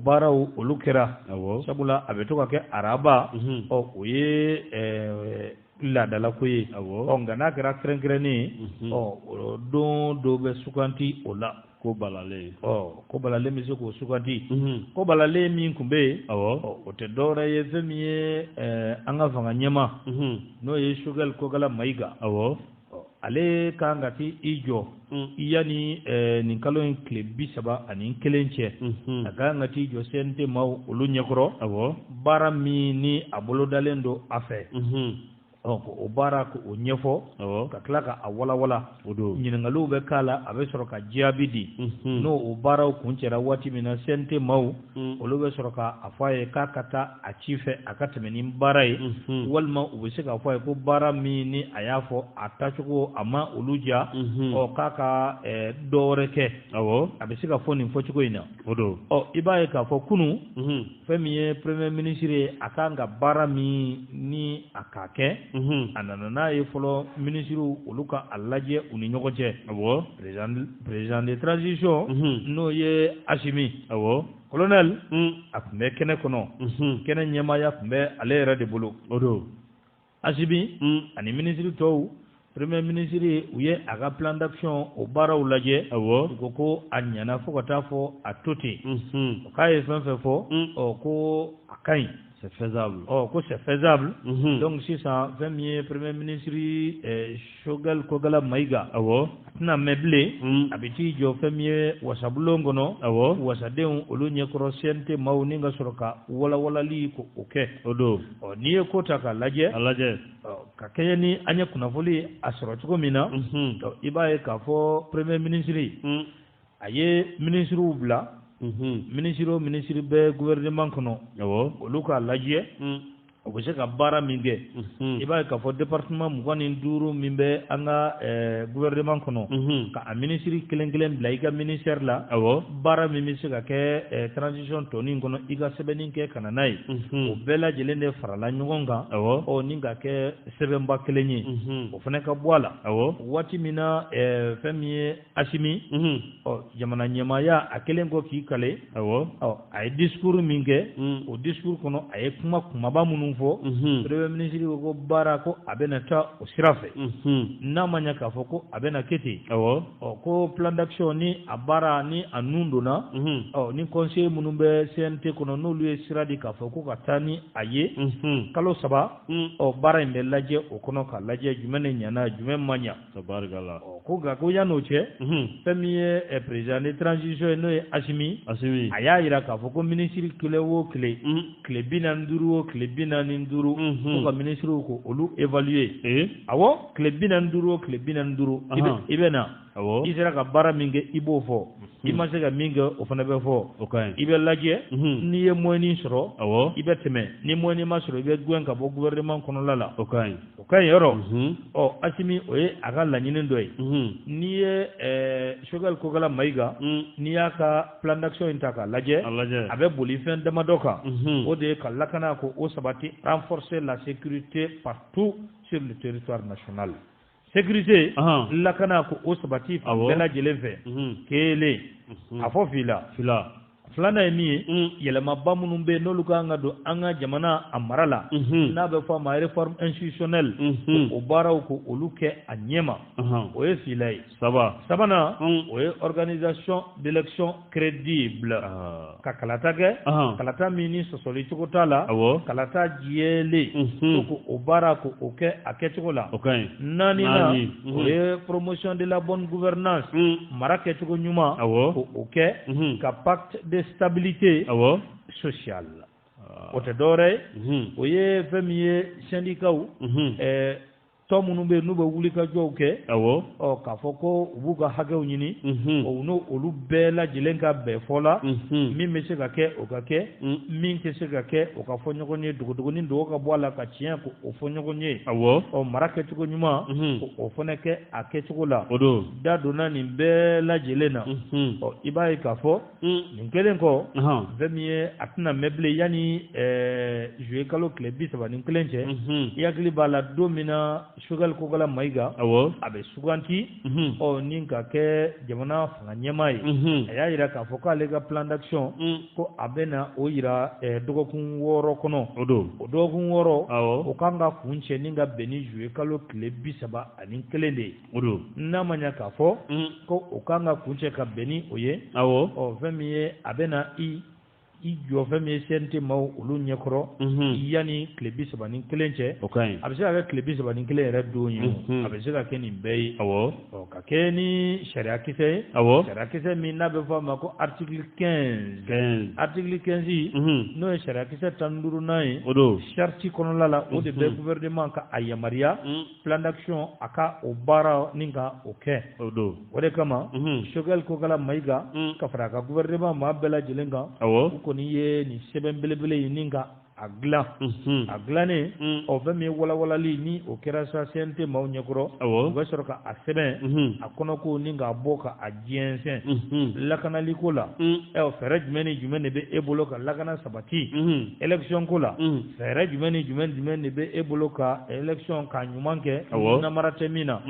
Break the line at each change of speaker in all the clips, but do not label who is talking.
baaraw olu kɛra, sabula a bɛ to ka kɛ araba, ɔ o ye laadalako ye. Ɔ nka n'a kɛra kɛrɛnkɛrɛnnen ye, ɔ don dɔw bɛ suganti o la.
Ko balalen.
Ɔ ko balalen bɛ se k'o suganti. Ko balalen min tun bɛ yen, o tɛ dɔwɛrɛ ye fɛn min ye an ka fanga ɲɛmaa, n'o ye Choguel Kokala Mayiga. Ale kan ka t'i jɔ yanni nin kalo in tile 31 cɛ, a kan ka t'i jɔ CNT maaw olu ɲɛkɔrɔ, baara min ni a bolodalen don a fɛ, ɔ o baara k'o ɲɛfɔ, ka tila ka a walawala.
O don
ɲininkaliw bɛ k'a la, a bɛ sɔrɔ ka jaabi di. N'o o baaraw kuncɛra waati min na, CNT maaw olu bɛ sɔrɔ ka a fɔ a ye k'a ka taa a ci fɛ, a ka tɛmɛ ni baara ye, walima u bɛ se k'a fɔ a ye ko baara min ni a y'a fɔ a taacogo a ma olu diya, ɔ k'a ka dɔ wɛrɛ kɛ. A bɛ se ka fɔ nin fɔcogo in na.
O don.
Ɔ i b'a ye k'a fɔ kunun, fɛn min ye premier ministre ye, a kan ka baara min ni a k'a kɛ, a nana n'a ye fɔlɔ minisiriw olu ka a lajɛ u ni ɲɔgɔn cɛ. Président de transition, n'o ye Asimi, colonel, a tun bɛ kɛnɛ kɔnɔ, kɛnɛ ɲɛmaaya tun bɛ ale yɛrɛ de bolo.
O don.
Asimi ani minisiri tɔw, premier ministre, u ye a ka plan d'action o baaraw lajɛ. U ko ko a ɲɛna fo ka taa fɔ a to ten. K'a ye fɛn fɛn fɔ, ɔ ko a ka ɲi.
C'est faisable.
Ɔ ko c'est faisable. Donc sisan, fɛn min ye premier ministre Choguel Kokala Mayiga, a tɛna mɛn bilen, a bɛ t'i jɔ fɛn min ye wasabulon kɔnɔ, wasadenw olu ɲɛkɔrɔ, CNT maaw, ni ka sɔrɔ ka walawalali ko o kɛ.
O don.
Ɔ n'i ye ko ta k'a lajɛ,
a lajɛ,
ka kɛɲɛ ni an ye kunnafoni a sɔrɔ cogo min na, i b'a ye k'a fɔ premier ministre a ye minisiriw bila, minisiri o minisiri bɛ gouvernement kɔnɔ, olu k'a lajɛ u bɛ se ka baara min kɛ. I b'a ye k'a fɔ département 25 min bɛ an ka gouvernement kɔnɔ, ka a minisiri kelen kelen bila i ka ministère la, baara min bɛ se ka kɛ transition tɔnin kɔnɔ, i ka sɛbɛnni kɛ ka na n'a ye. O bɛɛ lajɛlen de farala ɲɔgɔn kan, ɔ ni ka kɛ sɛbɛnba kelen ye, o fana ka bɔ a la. Waati min na fɛn min ye Asimi, ɔ jamana ɲɛmaaya, a kelen kɔ k'i kale, ɔ a ye discours min kɛ, o discours kɔnɔ a ye kuma kumaba minnu fɔ, premier ministre ko ko baara ko a bɛna taa o sira fɛ, n'a ma ɲɛ k'a fɔ ko a bɛna kɛ ten. Ɔ ko plan d'action ni a baara ni a nun donna, ɔ ni conseiller minnu bɛ CNT kɔnɔ, n'olu ye sira di k'a fɔ ko ka taa ni a ye kalo 3, ɔ baara in bɛ lajɛ o kɔnɔ k'a lajɛ jumɛn de ɲɛna, jumɛn ma ɲa.
Tabarikala.
Ko nka ko yan'o cɛ, fɛn min ye président de transition ye, n'o ye Asimi,
Asimi,
a y'a jira k'a fɔ ko minisiri kelen o kelen, tile 45 o tile 45, ko ka minisiriw ko olu évaluer. Awɔ, tile 45 o tile 45, i bɛ na, i sera ka baara min kɛ, i b'o fɔ, i ma se ka min kɛ, o fana bɛ fɔ.
O ka ɲi.
I bɛ lajɛ, n'i ye moyen sɔrɔ, i bɛ tɛmɛ, ni moyen ma sɔrɔ, i bɛ gɛn ka bɔ gouvernement kɔnɔla la.
O ka ɲi.
O ka ɲi yɔrɔ. Ɔ Asimi, o ye a ka laɲini dɔ ye. N'i ye Choguel Kokala Mayiga, n'i y'a ka plan d'action in ta k'a lajɛ, a bɛ boli fɛn damadɔ kan. O de ye ka lakana ko o sabati, renforcer la sécurité partout sur le territoire national, sécurité, lakana ko o sabati fan bɛɛ lajɛlen fɛ. Kelen, a fɔ fila.
Fila.
Filanan ye min ye, yɛlɛmaba minnu bɛ yen n'olu kan ka don an ka jamana a mara la, n'a bɛ fɔ a ma réforme institutionnelle, o baaraw ko olu kɛ a ɲɛma, o ye fila ye.
Saba.
Sabanan, o ye organisation d'élection crédible, ka kalata kɛ, kalata min ni sɔsɔli cogo t'a la, kalata jɛlen, ko o baara ko o kɛ a kɛcogo la.
O ka ɲi.
Naaninan, o ye promotion de la bonne gouvernance, mara kɛcogo ɲuman, ko o kɛ, ka pacte de stabilité sociale. O tɛ dɔwɛrɛ ye, o ye fɛn min ye syndicats, tɔn minnu bɛ yen n'u bɛ wulikajɔw kɛ, ɔ k'a fɔ ko u b'u ka hakɛw ɲini, o n'o olu bɛɛ lajɛlen ka bɛn fɔ la, min bɛ se ka kɛ, o ka kɛ, min tɛ se ka kɛ, o ka fɔ ɲɔgɔn ye, dogodogonin dogo ka bɔ a la, ka tiɲɛ ko o fɔ ɲɔgɔn ye. Ɔ mara kɛcogo ɲuman, o fana kɛ a kɛcogo la.
O don.
Da donna nin bɛɛ lajɛlen na. Ɔ i b'a ye k'a fɔ nin kɛlen kɔ, fɛn min ye a tɛna mɛn bilen yanni juillet kalo tile 31 cɛ. I hakili b'a la don min na Choguel Kokalla Maïga a bɛ suganti ɔ ni ka kɛ jamana fanga ɲɛmaa ye. A y'a jira k'a fɔ k'ale ka plan d'action ko a bɛna o jira dɔgɔkun 6 kɔnɔ.
O don.
O dɔgɔkun 6 o kan ka kuncɛ ni ka bɛn ni juillet kalo tile 31 de ye.
O don.
N'a ma ɲɛ k'a fɔ ko o kan ka kuncɛ ka bɛn ni o ye. Ɔ fɛn min ye a bɛna i jɔ fɛn min ye CNT maaw olu ɲɛkɔrɔ yanni tile 31 cɛ.
O ka ɲi.
A bɛ se ka kɛ tile 31 yɛrɛ don ye, a bɛ se ka kɛ nin bɛɛ ye. Ɔ ka kɛ ni sariyakisɛ ye. Sariyakisɛ min n'a bɛ fɔ a ma ko article 15. Article 15 n'o ye sariyakisɛ 15nan ye.
O don.
Charte kɔnɔla la, o de bɛ gouvernement ka a yamaruya plan d'action a ka o baara ni ka o kɛ.
O don.
O de kama Choguel Kokalla Maïga ka fara a ka gouvernement maa bɛɛ lajɛlen kan, u kɔni ye nin sɛbɛn belebele ye ni ka a dilan. A dilannen, ɔ fɛn min ye walawalali ni o kɛra sa CNT maaw ɲɛkɔrɔ, u bɛ sɔrɔ ka a sɛbɛn a kɔnɔko ni k'a bɔ ka a jɛnsɛn. Lakanaliko la, ɛ fɛɛrɛ jumɛn ni jumɛn de bɛ e bolo ka lakana sabati? Élection ko la, fɛɛrɛ jumɛn ni jumɛn de bɛ e bolo ka élection ka ɲuman kɛ namara tɛ min na?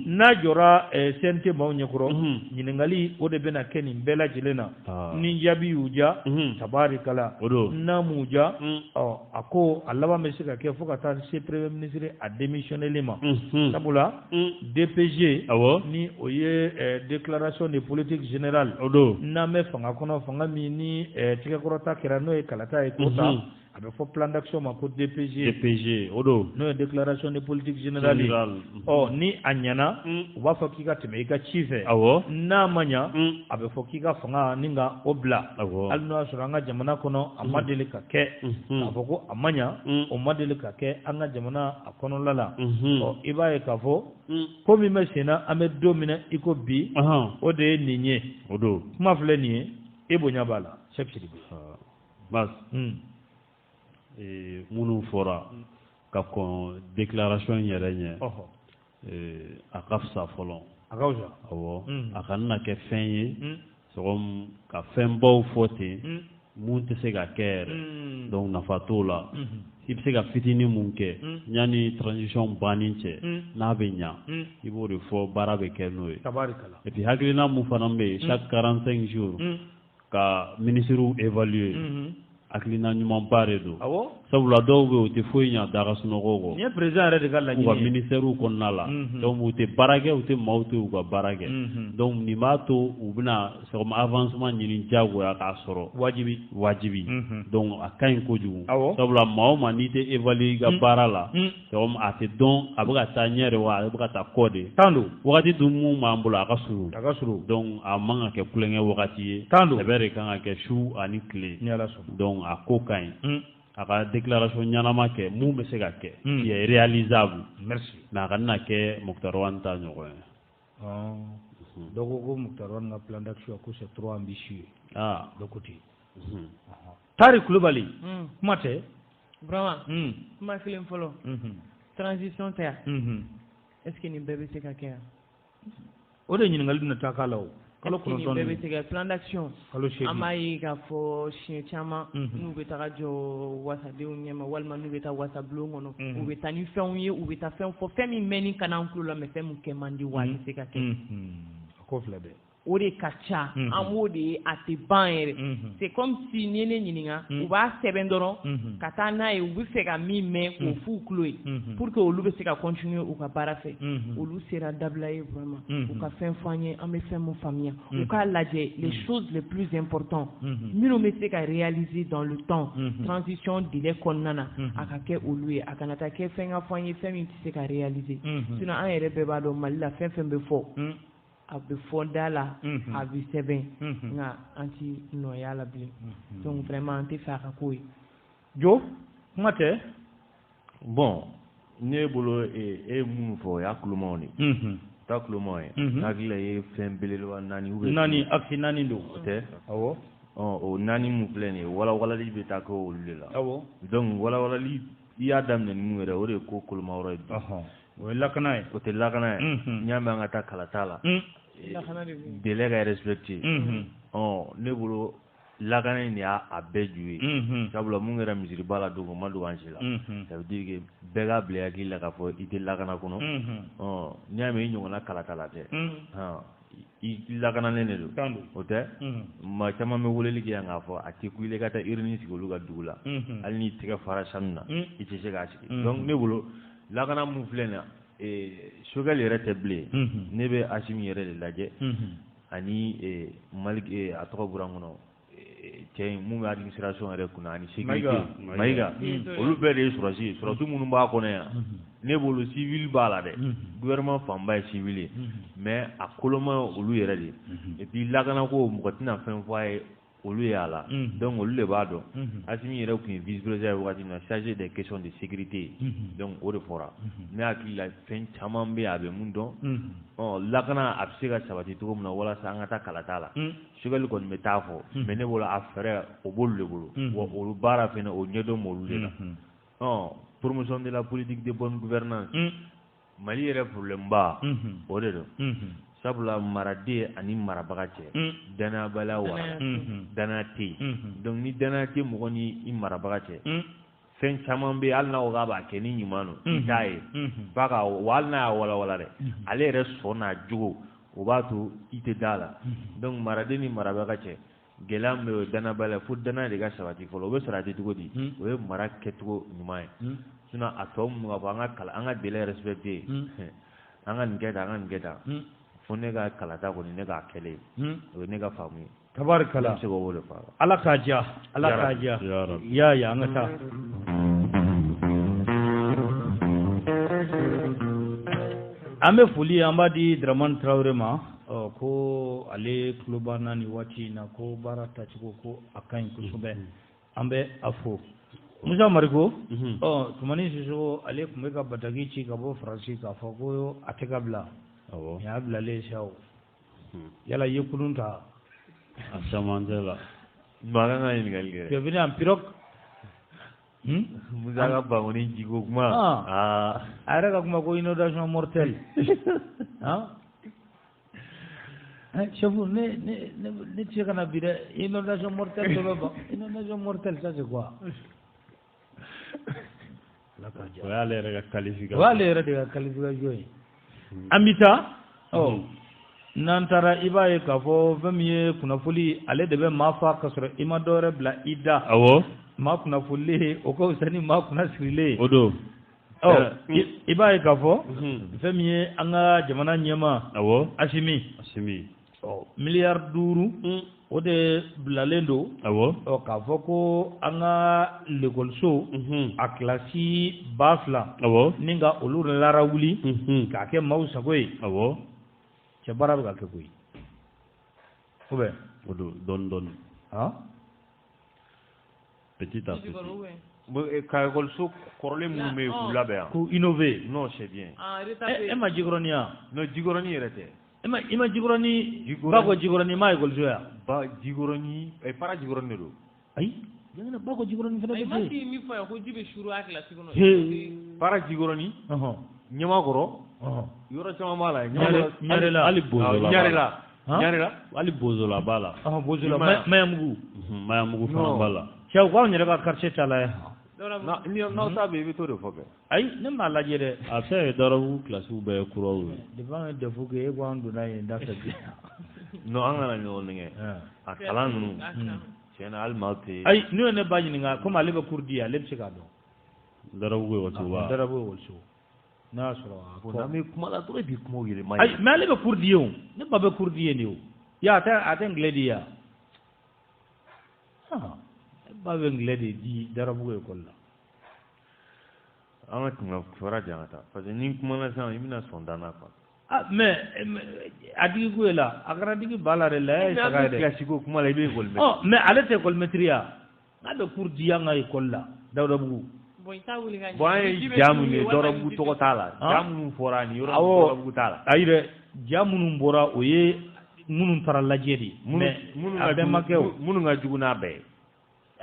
N'a jɔra CNT maaw ɲɛkɔrɔ, ɲininkali o de bɛna kɛ nin bɛɛ lajɛlen na. Ni jaabi y'u ja, tabarikala. N'a m'u ja, ɔ a ko a laban bɛ se ka kɛ fo ka taa se premier ministre a démissionneli ma. Sabula DPG, ni o ye déclaration de politique générale,
O don.
N'an bɛ fanga kɔnɔ, fanga min ni tigɛkɔrɔta kɛra, n'o ye kalata ye k'o ta, a bɛ fɔ plan d'action ma ko DPG.
DPG, o don.
N'o ye déclaration de politique générale ye. Ɔ ni a ɲɛna, u b'a fɔ k'i ka tɛmɛ i ka ci fɛ. N'a ma ɲa, a bɛ fɔ k'i ka fanga ni ka o bila. Hali n'o y'a sɔrɔ an ka jamana kɔnɔ a ma deli ka kɛ k'a fɔ ko a ma ɲa, o ma deli ka kɛ an ka jamana a kɔnɔla la. Ɔ i b'a ye k'a fɔ ko min bɛ sen na, an bɛ don min na i ko bi, o de ye nin ye.
O don.
Kuma filɛ nin ye, e bonya b'a la, Cheick Sidibe.
Bas. Minnu fɔra ka kɔn déclaration yɛrɛ ɲɛ, a ka fisa fɔlɔ.
A ka fisa.
Awɔ. A kana na kɛ fɛn ye c'est ka fɛnbaw fɔ ten mun tɛ se ka kɛ yɛrɛ, donc nafa t'o la. I bɛ se ka fitinin mun kɛ yanni transition banni cɛ, n'a bɛ ɲa, i b'o de fɔ, baara bɛ kɛ n'o ye.
Tabarikala.
Et puis hakilina mun fana bɛ yen, chaque 45 jours ka ministres évaluer, hakilina ɲumanba de don. Sabula dɔw bɛ yen, u tɛ foyi ɲa daga sunɔgɔ kɔ.
Nin ye président yɛrɛ de ka laɲini ye.
U ka ministères kɔnɔna la, donc u tɛ baara kɛ, u tɛ maaw to yen u ka baara kɛ. Donc nin b'a to u bɛna c'est comme avancement ɲini diyagoya k'a sɔrɔ.
Wajibi.
Wajibi. Donc a ka ɲi kojugu. Sabula maa o maa n'i tɛ évaluer i ka baara la, c'est comme a tɛ dɔn a bɛ ka taa ɲɛ de wa a bɛ ka taa kɔ de.
Tan don.
Wagati dun mun b'an bolo, a ka surun.
A ka surun.
Donc a man ka kɛ kulonkɛ wagati ye.
Tan don.
Sɛbɛ de kan ka kɛ su ani tile.
Ni Ala sɔnna.
Donc a ko ka ɲi. A ka déclaration ɲɛnama kɛ mun bɛ se ka kɛ, qui est réalisable.
Merci.
Mais a kana kɛ Moctar Ouane ta ɲɔgɔn ye.
Dɔw ko ko Moctar Ouane ka plan d'action ko c'est trop ambitieux. Dɔ ko ten. Tari Kulubali, kuma tɛ.
Burama, kuma kelen fɔlɔ. Transition tɛ yan. Est ce que nin bɛɛ bɛ se ka kɛ yan?
O de ɲininkali bɛna taa k'a la o. Kalo 9
bɛɛ bɛ se ka plan d'action.
Kalo 8.
An b'a ye k'a fɔ siɲɛ caman n'u bɛ taga jɔ wasadenw ɲɛma walima n'u bɛ taa wasabulon kɔnɔ, u bɛ taa ni fɛnw ye, u bɛ taa fɛn fɔ, fɛn min mɛnni ka n'an tulo la, mais fɛn min kɛ man di wa a tɛ se ka kɛ.
A ko filɛ dɛ.
O de ka ca, an b'o de ye, a tɛ ban yɛrɛ. C'est comme si n'i ye ne ɲininka, u b'a sɛbɛn dɔrɔn ka taa n'a ye, u bɛ fɛ ka min mɛn k'o f'u tulo ye pour que olu bɛ se ka continuer u ka baara fɛ. Olu sera dabila ye vraiment, u ka fɛn fɔ an ye, an bɛ fɛn mun faamuya, u k'a lajɛ les choses les plus importantes minnu bɛ se ka réaliser dans le temps, transition délai kɔnɔna na, a ka kɛ olu ye, a kana taa kɛ fɛn ka fɔ an ye fɛn min tɛ se ka réaliser. Sinon an yɛrɛ bɛɛ b'a dɔn Mali la fɛn fɛn bɛ fɔ, a bɛ fɔ da la, a bɛ sɛbɛn, nka an ti nɔya la bilen. Donc vraiment an tɛ fɛ a ka k'o ye.
Jo, kuma tɛ.
Bon, ne bolo e ye mun fɔ, o y'a kulomaw de ye. O t'a kulomaw ye. N hakili la i ye fɛn belebeleba 4 ou bien
4, axe 4 don.
O tɛ?
Awɔ.
Ɔ o 4 mun filɛ nin ye, walawalali bɛ taa kɛ olu de la.
Awɔ.
Donc walawalali i y'a daminɛ ni mun yɛrɛ, o de ye ko koloma yɔrɔ ye bi.
O ye lakana ye.
O tɛ lakana ye. N y'a mɛn an ka taa kalata la. Délai ka respecté. Ɔ ne bolo Lakana in de y'a bɛɛ ju ye, sabula mun kɛra misiriba la don o ma dogo an si la. Ça veut dire que bɛɛ k'a bila i hakili la k'a fɔ i tɛ lakana kɔnɔ. N'i y'a mɛn i ɲɔgɔnna kalatala tɛ, i lakanalen de don, o tɛ. Maa caman bɛ weleli kɛ yan k'a fɔ a tɛ ku i ka taa urne sigi olu ka dugu la, hali n'i tɛgɛ fara sanu na, i tɛ se k'a sigi. Donc ne bolo, lakana mun filɛ nin ye, Choguel yɛrɛ tɛ bilen. Ne bɛ Assimi yɛrɛ de lajɛ ani Malik, a tɔgɔ bɔra n kɔnɔ, cɛ in mun bɛ administration yɛrɛ kunna, ani sécurité Mayiga, olu bɛɛ de ye sɔrɔdasi ye. Sɔrɔdasi minnu b'a kɔnɔ yan, ne bolo civil b'a la dɛ, gouvernement fanba ye civil ye, mais a koloma olu yɛrɛ de. Et puis lakanako, mɔgɔ tɛna fɛn fɔ a ye, olu y'a la, donc olu de b'a dɔn. Assimi yɛrɛ tun ye vice président ye wagati min na, chargé des questions de sécurité, donc o de fɔra. Ne hakili la, fɛn caman bɛ yen a bɛ mun dɔn. Ɔ lakana a bɛ se ka sabati cogo min na walasa an ka taa kalata la, Choguel kɔni bɛ taa fɔ, mais ne bolo a fɛɛrɛ o b'olu de bolo, wa olu baara fɛnɛ o ɲɛdɔn b'olu de la. Ɔ promotion de la politique de bonne gouvernance, Mali yɛrɛ problème ba o de don, sabula maraden ani marabaga cɛ, danayabaliya wara, danaya tɛ yen. Donc ni danaya tɛ mɔgɔ ni i marabaga cɛ, fɛn caman bɛ yen, hali n'a ko k'a b'a kɛ ni ɲuman don, i t'a ye f'a ka wa, hali n'a y'a walawala dɛ, ale yɛrɛ sɔn n'a jogo, o b'a to i tɛ da la. Donc maraden ni marabaga cɛ, gɛlɛya min bɛ yen, o ye danayabaliya. Fo danaya de ka sabati fɔlɔ. o bɛ sabati cogo di? O ye mara kɛcogo ɲuman ye. Sinon a tɔ minnu ka fɔ an ka kalan, an ka délai respecté, an ka nin kɛ tan, an ka nin kɛ tan, fo ne ka kalata kɔni, ne k'a kɛlen ye, o ye ne ka faamu ye.
Tabarikala.
Ne bɛ se k'o de fɔ a la.
Ala k'a diya, Ala k'a diya. Ya ya, an ka taa. An bɛ foli an b'a di Dramane Traoré ma, ko ale tulo b'an na nin waati in na, ko baara tacogo ko a ka ɲi kosɛbɛ, an bɛ a fo. Musa Mariko, ɔ Tumani Sisoko, ale tun bɛ ka bataki ci ka bɔ Faransi k'a fɔ ko a tɛ ka bila. Nin y'a bilalen sa o. Yala i ye kulun ta?
A caman tɛ la.
Maa kan ka ɲininkali kɛ.
Tu es venu en pirogue?
Musa ka bangoni jiko kuma.
A yɛrɛ ka kuma ko inondation mortelle. Chef, ne ne ne ne tɛ se ka na bi dɛ. Inondation mortelle dɔ bɛ ban. Inondation mortelle, ça c'est quoi?
O y'ale yɛrɛ ka qualification.
O y'ale yɛrɛ de ka qualification ye. An bɛ taa. Ɔ n'an taara, i b'a ye k'a fɔ fɛn min ye kunnafoli, ale de bɛ maa fa ka sɔrɔ i ma dɔ wɛrɛ bila i da.
Awɔ.
Maa kunnafolilen, o ka fisa ni maa kunnasirilen ye.
O don.
Ɔ i b'a ye k'a fɔ fɛn min ye an ka jamana ɲɛmaa.
Awɔ.
Asimi.
Asimi.
Ɔ 5 miliyari o de bilalen don.
Awɔ.
Ɔ k'a fɔ ko an ka lekɔliso a kilasi 2000.
Awɔ.
Ni ka olu larawuli k'a kɛ maaw sago ye.
Awɔ.
Cɛ, baara bɛ ka kɛ koyi. Ou bien?
O don, dɔɔni dɔɔni.
Han?
Petit à petit.
Bon, ka ekɔliso kɔrɔlen minnu bɛ yen k'u labɛn yan.
K'u innover.
Non, c'est bien.
E ma Jikɔrɔni yan?
Non, Jikɔrɔni yɛrɛ tɛ.
E ma Jikɔrɔni, Bakɔ Jikɔrɔni ma ekɔliso yan?
Ba Jikɔrɔni, para Jikɔrɔni de don.
Ayi, jamana Bakɔ Jikɔrɔni fana bɛ
yen.
yen.
Ma min fɔ yan ko ji bɛ suuru a kilasi kɔnɔ.
Para Jikɔrɔni. Ɲamakɔrɔ. Yɔrɔ caman b'a la.
Ɲarela.
Hali Bozola.
Ɲarela. Ɲarela.
Hali Bozola b'a la.
Bozola, Mayamugu.
Mayamugu fana b'a la.
Cɛw, k'anw yɛrɛ ka quartier ta la yan.
N'aw ta bɛ yen, i bɛ t'o de fɔ kɛ.
Ayi, ne m'a lajɛ dɛ.
A bɛ se ka kɛ Darabugu kilasiw bɛɛ ye kuraw ye.
Depuis an ye DEF kɛ, e ko an donna yen da fɛ bi.
Non, an kana ɲɔgɔn nɛgɛ. A kalan ninnu, tiɲɛ na, hali maaw tɛ.
Ayi, n'u ye ne ba ɲininka, komi ale bɛ cours di, ale bɛ se k'a dɔn.
Darabugu ekɔlisoba.
Darabugu ekɔliso. N'a y'a sɔrɔ a
Bon, n'an bɛ kuma la dɔrɔn, i bɛ kumaw yɛlɛma.
Ayi, mais ale bɛ cours di yen o. Ne ba bɛ cours di yen de o. Ya, a tɛ anglais di yan. Ne ba bɛ anglais de di Darabugu ekɔli la.
An ka tɛmɛ kibaruya jan ka taa, parce que ni kumana sisan, i bɛna sɔn da n na quoi.
Ah, mais a digi ko la, a kɛra digi ba la dɛ, la ye saga ye dɛ.
Kilasi ko kuma la, i bɛ ekɔli.
Ɔ mais ale tɛ école maître ya? N'a bɛ cours di an ka école la, Dawudabugu.
Bon, i t'a wuli ka
Bon, an ye ja mun ye, Dawudabugu tɔgɔ t'a la. Ja minnu fɔra nin yɔrɔ, Dawudabugu t'a la.
Ayi dɛ, ja minnu bɔra, o ye minnu taara lajɛ de, mais a bɛɛ ma kɛ o.
Minnu ka jugu n'a bɛɛ ye.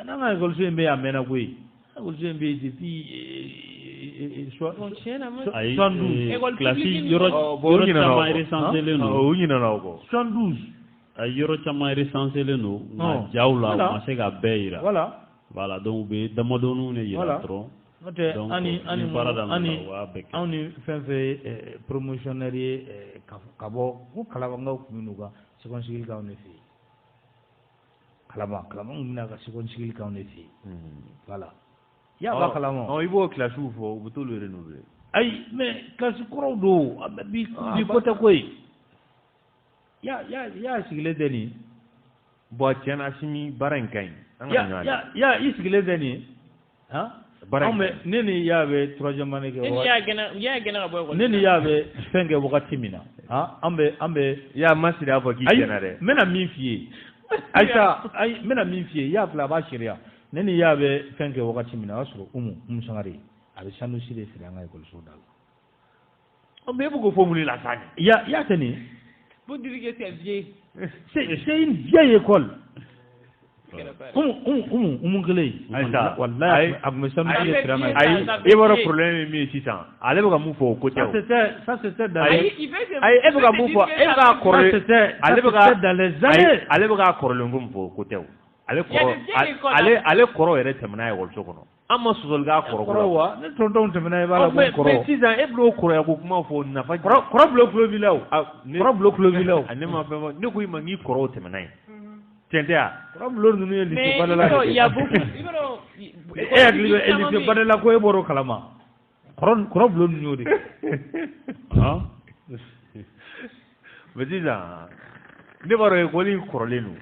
N'an ka ekɔliso in bɛ yen, a mɛnna koyi. Ekɔliso in bɛ yen depuis
Ayi,
72.
Kilasi yɔrɔ caman recensé len don.
U ɲinɛna o kɔ.
72.
Yɔrɔ caman recenselen don, nka jaw la u ma se ka bɛɛ yira. Voilà, donc u bɛ damadɔninw de yira dɔrɔn.
N'o tɛ anw ni fɛn fɛn ye promotionnaire ye ka bɔ ko Kalabankaw tun bɛ n'u ka seconde cycle k'anw de fɛ yen. Kalaban tun bɛ n'a ka seconde cycle k'anw de fɛ yen. Voilà. I y'a b'a kalama.
I b'o kilasiw fɔ, u bɛ t'olu renouveler.
Ayi, mais kilasi kɔrɔw don, bi ko tɛ ko ye. Ya sigilen tɛ nin.
Bon, tiɲɛ na Asimi, baara in ka ɲi.
Ya i sigilen tɛ nin. Han? Ne ni ya bɛ troisième année kɛ.
Ne ni ya gɛnna ka bɔ ekɔli.
Ne ni ya bɛ fɛn kɛ wagati min na, han, an bɛ.
Ya ma siri a fɔ k'i gɛnna dɛ.
N bɛna min f'i ye. Ayisa, ayi, n bɛna min f'i ye, ya filɛ a b'a seereya. Ne ni ya bɛ fɛn kɛ wagati min na, o y'a sɔrɔ Umu Sangare a bɛ sandwich de feere an ka ekɔliso da la.
Mais e bɛ k'o fɔ mun de la sa?
Ya tɛ nin.
Pour dire que c'est vieux.
C'est une vieille école. Umu kelen.
Ayisa,
walayi a tun bɛ sandwich de feere an ka.
Ayi, e b'a dɔn problème ye min ye sisan, ale bɛ ka mun fɔ o ko tɛ o.
Ça c'était dans.
Ayi, e bɛ ka mun fɔ, e bɛ k'a kɔrɔlen. Ale bɛ ka
dans les années.
Ale bɛ k'a kɔrɔlen ko mun fɔ o ko tɛ o. Ale kɔrɔ, ale kɔrɔ yɛrɛ tɛmɛna ekɔliso kɔnɔ. An ma sɔsɔli k'a kɔrɔ
ko la. Kɔrɔ wa, ne tontonw tɛmɛna i b'a la ko kɔrɔ.
Mais sisan e b'o kɔrɔya ko kuma fɔ nafa.
Kɔrɔ bulon tulo b'i la o. Kɔrɔ bulon tulo b'i la o.
Ne ma fɛn fɔ, ne ko i ma k'i kɔrɔw tɛmɛna yen. Tiɲɛ tɛ wa?
Kɔrɔ bulon ninnu ye lycée Badala de ye.
Mais
e hakili bɛ lycée Badala ko e bɔr'o kalama. Kɔrɔ bulon ninnu y'o de.
Han?
Mais sisan ne b'a dɔn ekɔli in kɔrɔlen don.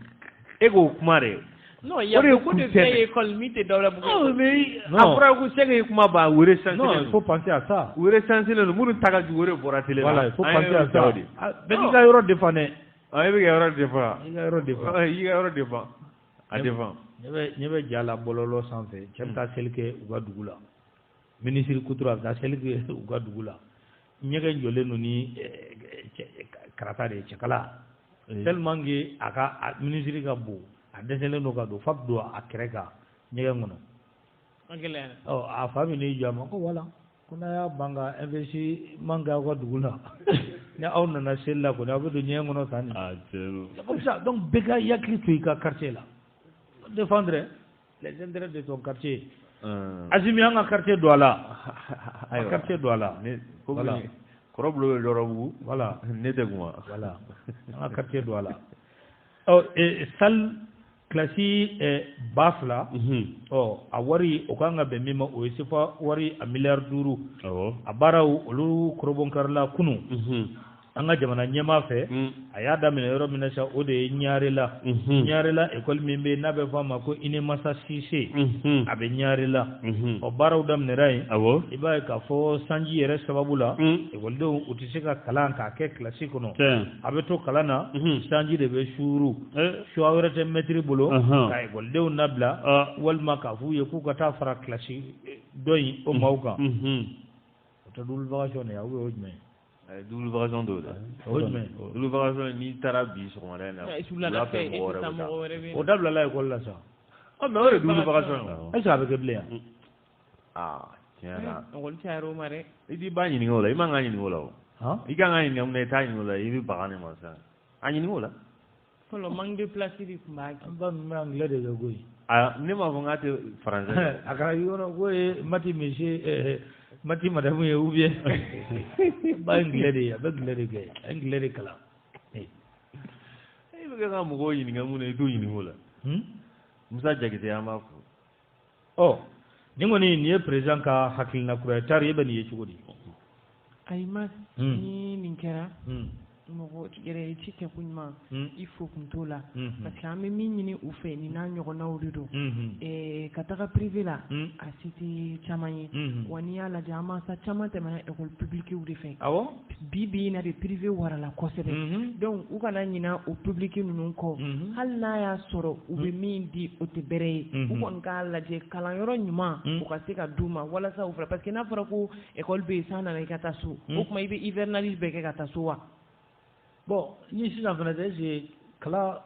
E k'o kuma de.
Non, il y a beaucoup de vieilles écoles, mi tɛ Dawudabugu.
Mais a fɔra ko sɛgɛ ye kuma ban, u recensé.
Non, il faut penser à ça.
U recensé don, minnu ta ka jugu o de bɔra télé la.
Voilà, il faut penser à ça. Bɛɛ k'i ka yɔrɔ défend dɛ.
Ah, e bɛ ka yɔrɔ défend.
I ka yɔrɔ défend.
I ka yɔrɔ défend. A défend.
Ne bɛ ja la bɔlɔlɔ sanfɛ, cɛ bɛ taa seli kɛ u ka dugu la. Ministre Kutura a bɛ taa seli kɛ u ka dugu la. Ɲɛgɛn jɔlen don ni karata de ye, cɛkala. Tellement que a ka ministre ka bon. A dɛsɛlen don ka don fa bɛ don a kɛrɛ kan ɲɛgɛn kɔnɔ. Ɔ a fa bɛ n'i jɔ a ma ko wala ko n'a y'a ban ka investissement kɛ aw ka dugu la ni aw nana seli la kɔni aw bɛ don ɲɛgɛn kɔnɔ tan nin. C'est comme ça, donc bɛɛ ka hakili to i ka quartier la. Défendre les intérêts de ton quartier. Asimi, an ka quartier don a la. Ayiwa, quartier don a la.
Voilà. Kɔrɔ bulon bɛ Dɔrɔbugu.
Voilà.
Ne tɛ kuma.
Voilà. An ka quartier don a la. Ɔ salle kilasi 2000. Ɔ a wari o kan ka bɛn min ma, o ye CFA wari a miliyari 5. A baaraw olu kɔrɔbɔnkarila kunun. An ka jamana ɲɛmaa fɛ, a y'a daminɛ yɔrɔ min na sa, o de ye Ɲarela. Ɲarela école min bɛ yen n'a bɛ fɔ a ma ko Inemasa Sise, a bɛ Ɲarela. Ɔ baaraw daminɛra yen. I b'a ye k'a fɔ sanji yɛrɛ sababu la, ekɔlidenw u tɛ se ka kalan k'a kɛ kilasi kɔnɔ. A bɛ to kalan na, sanji de bɛ suuru. Suwa wɛrɛ tɛ mɛtiri bolo ka ekɔlidenw labila walima k'a f'u ye k'u ka taa fara kilasi dɔ in o maaw kan. O tɛ double vacation de ye, ou bien o ye jumɛn ye?
Double vacation dɔw dɛ.
O jumɛn?
Double vacation, n'i taara bi sɔgɔmada in na, wula fɛ mɔgɔ wɛrɛ bɛ taa.
O dabilala ekɔli la sa.
Ɔ mais o de double vacation ye.
Est ce que a bɛ kɛ bilen yan?
Aa tiɲɛ na.
Ekɔli cayara o ma dɛ.
I t'i ba ɲininka o la, i man ka ɲininka o la o. I kan ka ɲininka mun na, i t'a ɲininka o la, i bɛ baga ne ma sisan. A ɲininka o la.
Fɔlɔ manque de place de tun b'a kɛ.
An ba ninnu bɛ anglais de kɛ koyi.
Aa ne m'a fɔ n k'a tɛ français.
A kɛra yɔrɔ ko ye mati monsieur mati madame ye ou bien ba ye anglais de ye, a bɛ anglais de kɛ, a ye anglais de kalan.
E bɛ kɛ ka mɔgɔw ɲininka mun na, i t'u ɲininka o la. Musa Jakite an b'a fo.
Ɔ nin kɔni nin ye président ka hakilina kura ye, tari e bɛ nin ye cogo di?
Ayi ma ni nin kɛra. Mɔgɔ yɛrɛ ye ci kɛ ko ɲuman, i fo kun t'o la, parce que an bɛ min ɲini u fɛ nin n'a ɲɔgɔnnaw de don. Ka taga privé la, a se tɛ caman ye. Wa n'i y'a lajɛ, an mansa caman tɛmɛna école publique de fɛ.
Awɔ.
Bi bi in na de privé warala kosɛbɛ. Donc u kana ɲina o public ninnu kɔ. Hali n'a y'a sɔrɔ u bɛ min di o tɛ bɛrɛ ye. U kɔni k'a lajɛ kalanyɔrɔ ɲuman u ka se ka d'u ma walasa u fana, parce que n'a fɔra ko école bɛ yen san nana i ka taa so, o tuma i bɛ hivernage bɛɛ kɛ ka taa so wa?
Bon, ni sisan fana tɛ, est-ce que kala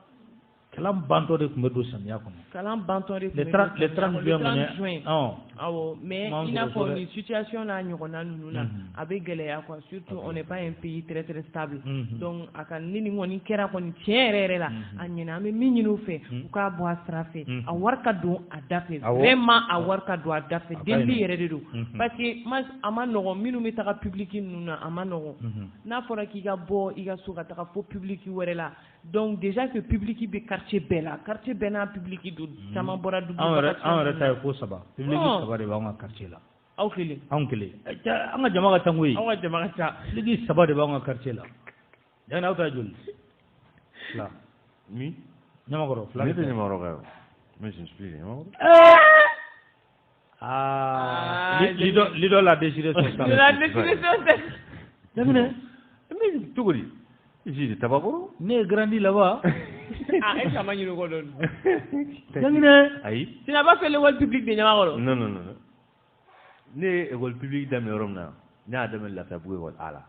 Kalan bantɔ de tun bɛ don samiya kɔnɔ.
Kalan bantɔ de tun
bɛ don le 30 juin kɔni.
Awɔ, mais i n'a fɔ nin situation n'a ɲɔgɔnna ninnu na, a bɛ gɛlɛya quoi, surtout on n'est pas un pays très très stable. Donc a ka ni nin kɔni kɛra kɔni tiɲɛ yɛrɛ yɛrɛ la, a ɲɛna. An bɛ min ɲini u fɛ, u k'a bɔ a sira fɛ, a wari ka don a da fɛ, vraiment a wari ka don a da fɛ, delili yɛrɛ de don, parce que a ma nɔgɔn minnu bɛ taga public ninnu na, a ma nɔgɔn. N'a fɔra k'i ka bɔ i ka so ka taga fo public wɛrɛ la, donc déjà que public bɛ quartier bɛɛ la, quartier bɛɛ n'a public don, caman bɔra dugu.
Anw yɛrɛ ta ye ko saba, public saba de b'anw ka quartier la.
Aw kelen?
Anw kelen. An ka jama ka ca koyi.
Aw ka jama ka ca.
Public saba de b'anw ka quartier la. Yanni aw ta ye joli? Fila.
Min?
Ɲamakɔrɔ fila.
Ne tɛ Ɲamakɔrɔ kan o. Mais je suis Ɲamakɔrɔ.
Ah, Lidl a déchiré son sang.
Il a déchiré son sang.
Jaginɛ.
Mais cogo di? Ici, de Tabakoro.
Ne ye grandi là-bas.
Ah, est-ce que a ma ɲinɛ o kɔ dɔɔni?
Jaginɛ.
Ayi.
Tu n'as pas fait l'école publique de Ɲamakɔrɔ?
Non, non, non. Ne ye école publique daminɛ yɔrɔ min na, ne y'a daminɛ Lafiyabugu école A la.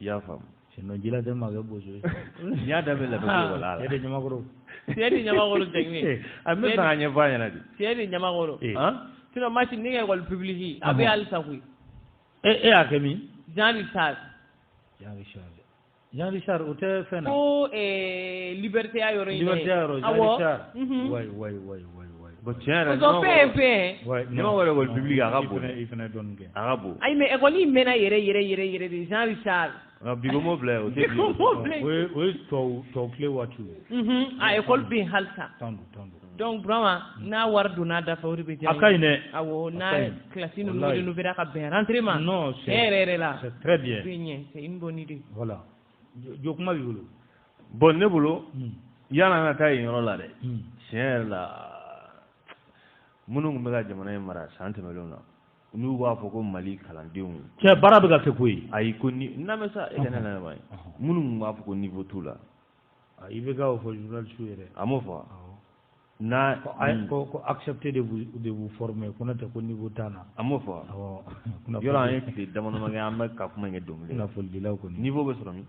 I y'a faamu?
Sinon jila tɛ maa kɛ bozo ye.
N y'a daminɛ Lafiyabugu école A la.
Cɛ de Ɲamakɔrɔ.
Cɛ de Ɲamakɔrɔ Jaginɛ.
A bɛ fɛ ka ɲɛfɔ a ɲɛna de.
Cɛ de Ɲamakɔrɔ.
Han?
Sinon Masi, ne ka école publique a bɛ halisa koyi.
E y'a kɛ min?
Jean Richard.
Jean Richard. Jean Richard o tɛ fɛn na.
Ko liberté ya yɔrɔ in dɛ.
Liberté ya yɔrɔ Jean Richard. Wayi wayi wayi wayi wayi.
Bon tiɲɛ yɛrɛ.
O fɛn fɛn.
Ɲamakɔrɔ école publique a ka bon.
I fana dɔɔnin kɛ.
A ka bon.
Ayi mais école in mɛnna yɛrɛ yɛrɛ yɛrɛ yɛrɛ de Jean Richard.
Bi ko m'o bila yen o tɛ bi.
O ye tubabu tile waati ye.
A école bɛ yen halisa.
Tan don tan don.
Donc Burama n'a wari donna a da fɛ o de bɛ diya.
A ka ɲi dɛ.
Awɔ n'a classe ninnu rénover ka bɛn rentrée ma.
Non c'est
tiɲɛ yɛrɛ yɛrɛ la.
C'est très bien.
O bɛ ɲɛ, c'est une bonne idée.
Voilà. Jo kuma b'i bolo.
Bon ne bolo yanni an ka taa yen yɔrɔ la dɛ. Tiɲɛ yɛrɛ la minnu tun bɛ ka jamana in mara san tɛmɛnlenw na n'u b'a fɔ ko Mali kalandenw.
Cɛ baara bɛ ka kɛ koyi.
Ayi ko ni n'a bɛ sa e ka ne lamɛn ye. Minnu tun b'a fɔ ko niveau t'u la.
I bɛ k'o fɔ journaliste yɛrɛ.
A m'o fɔ wa. N'a
ko accepter de vous former ko n'o tɛ ko niveau t'an na.
A m'o fɔ wa.
Awɔ.
Yɔrɔ an ye tile dama dama kɛ an bɛ ka kuma in kɛ dɔnkili.
Kunnafonidilaw kɔni.
Niveau bɛ sɔrɔ min?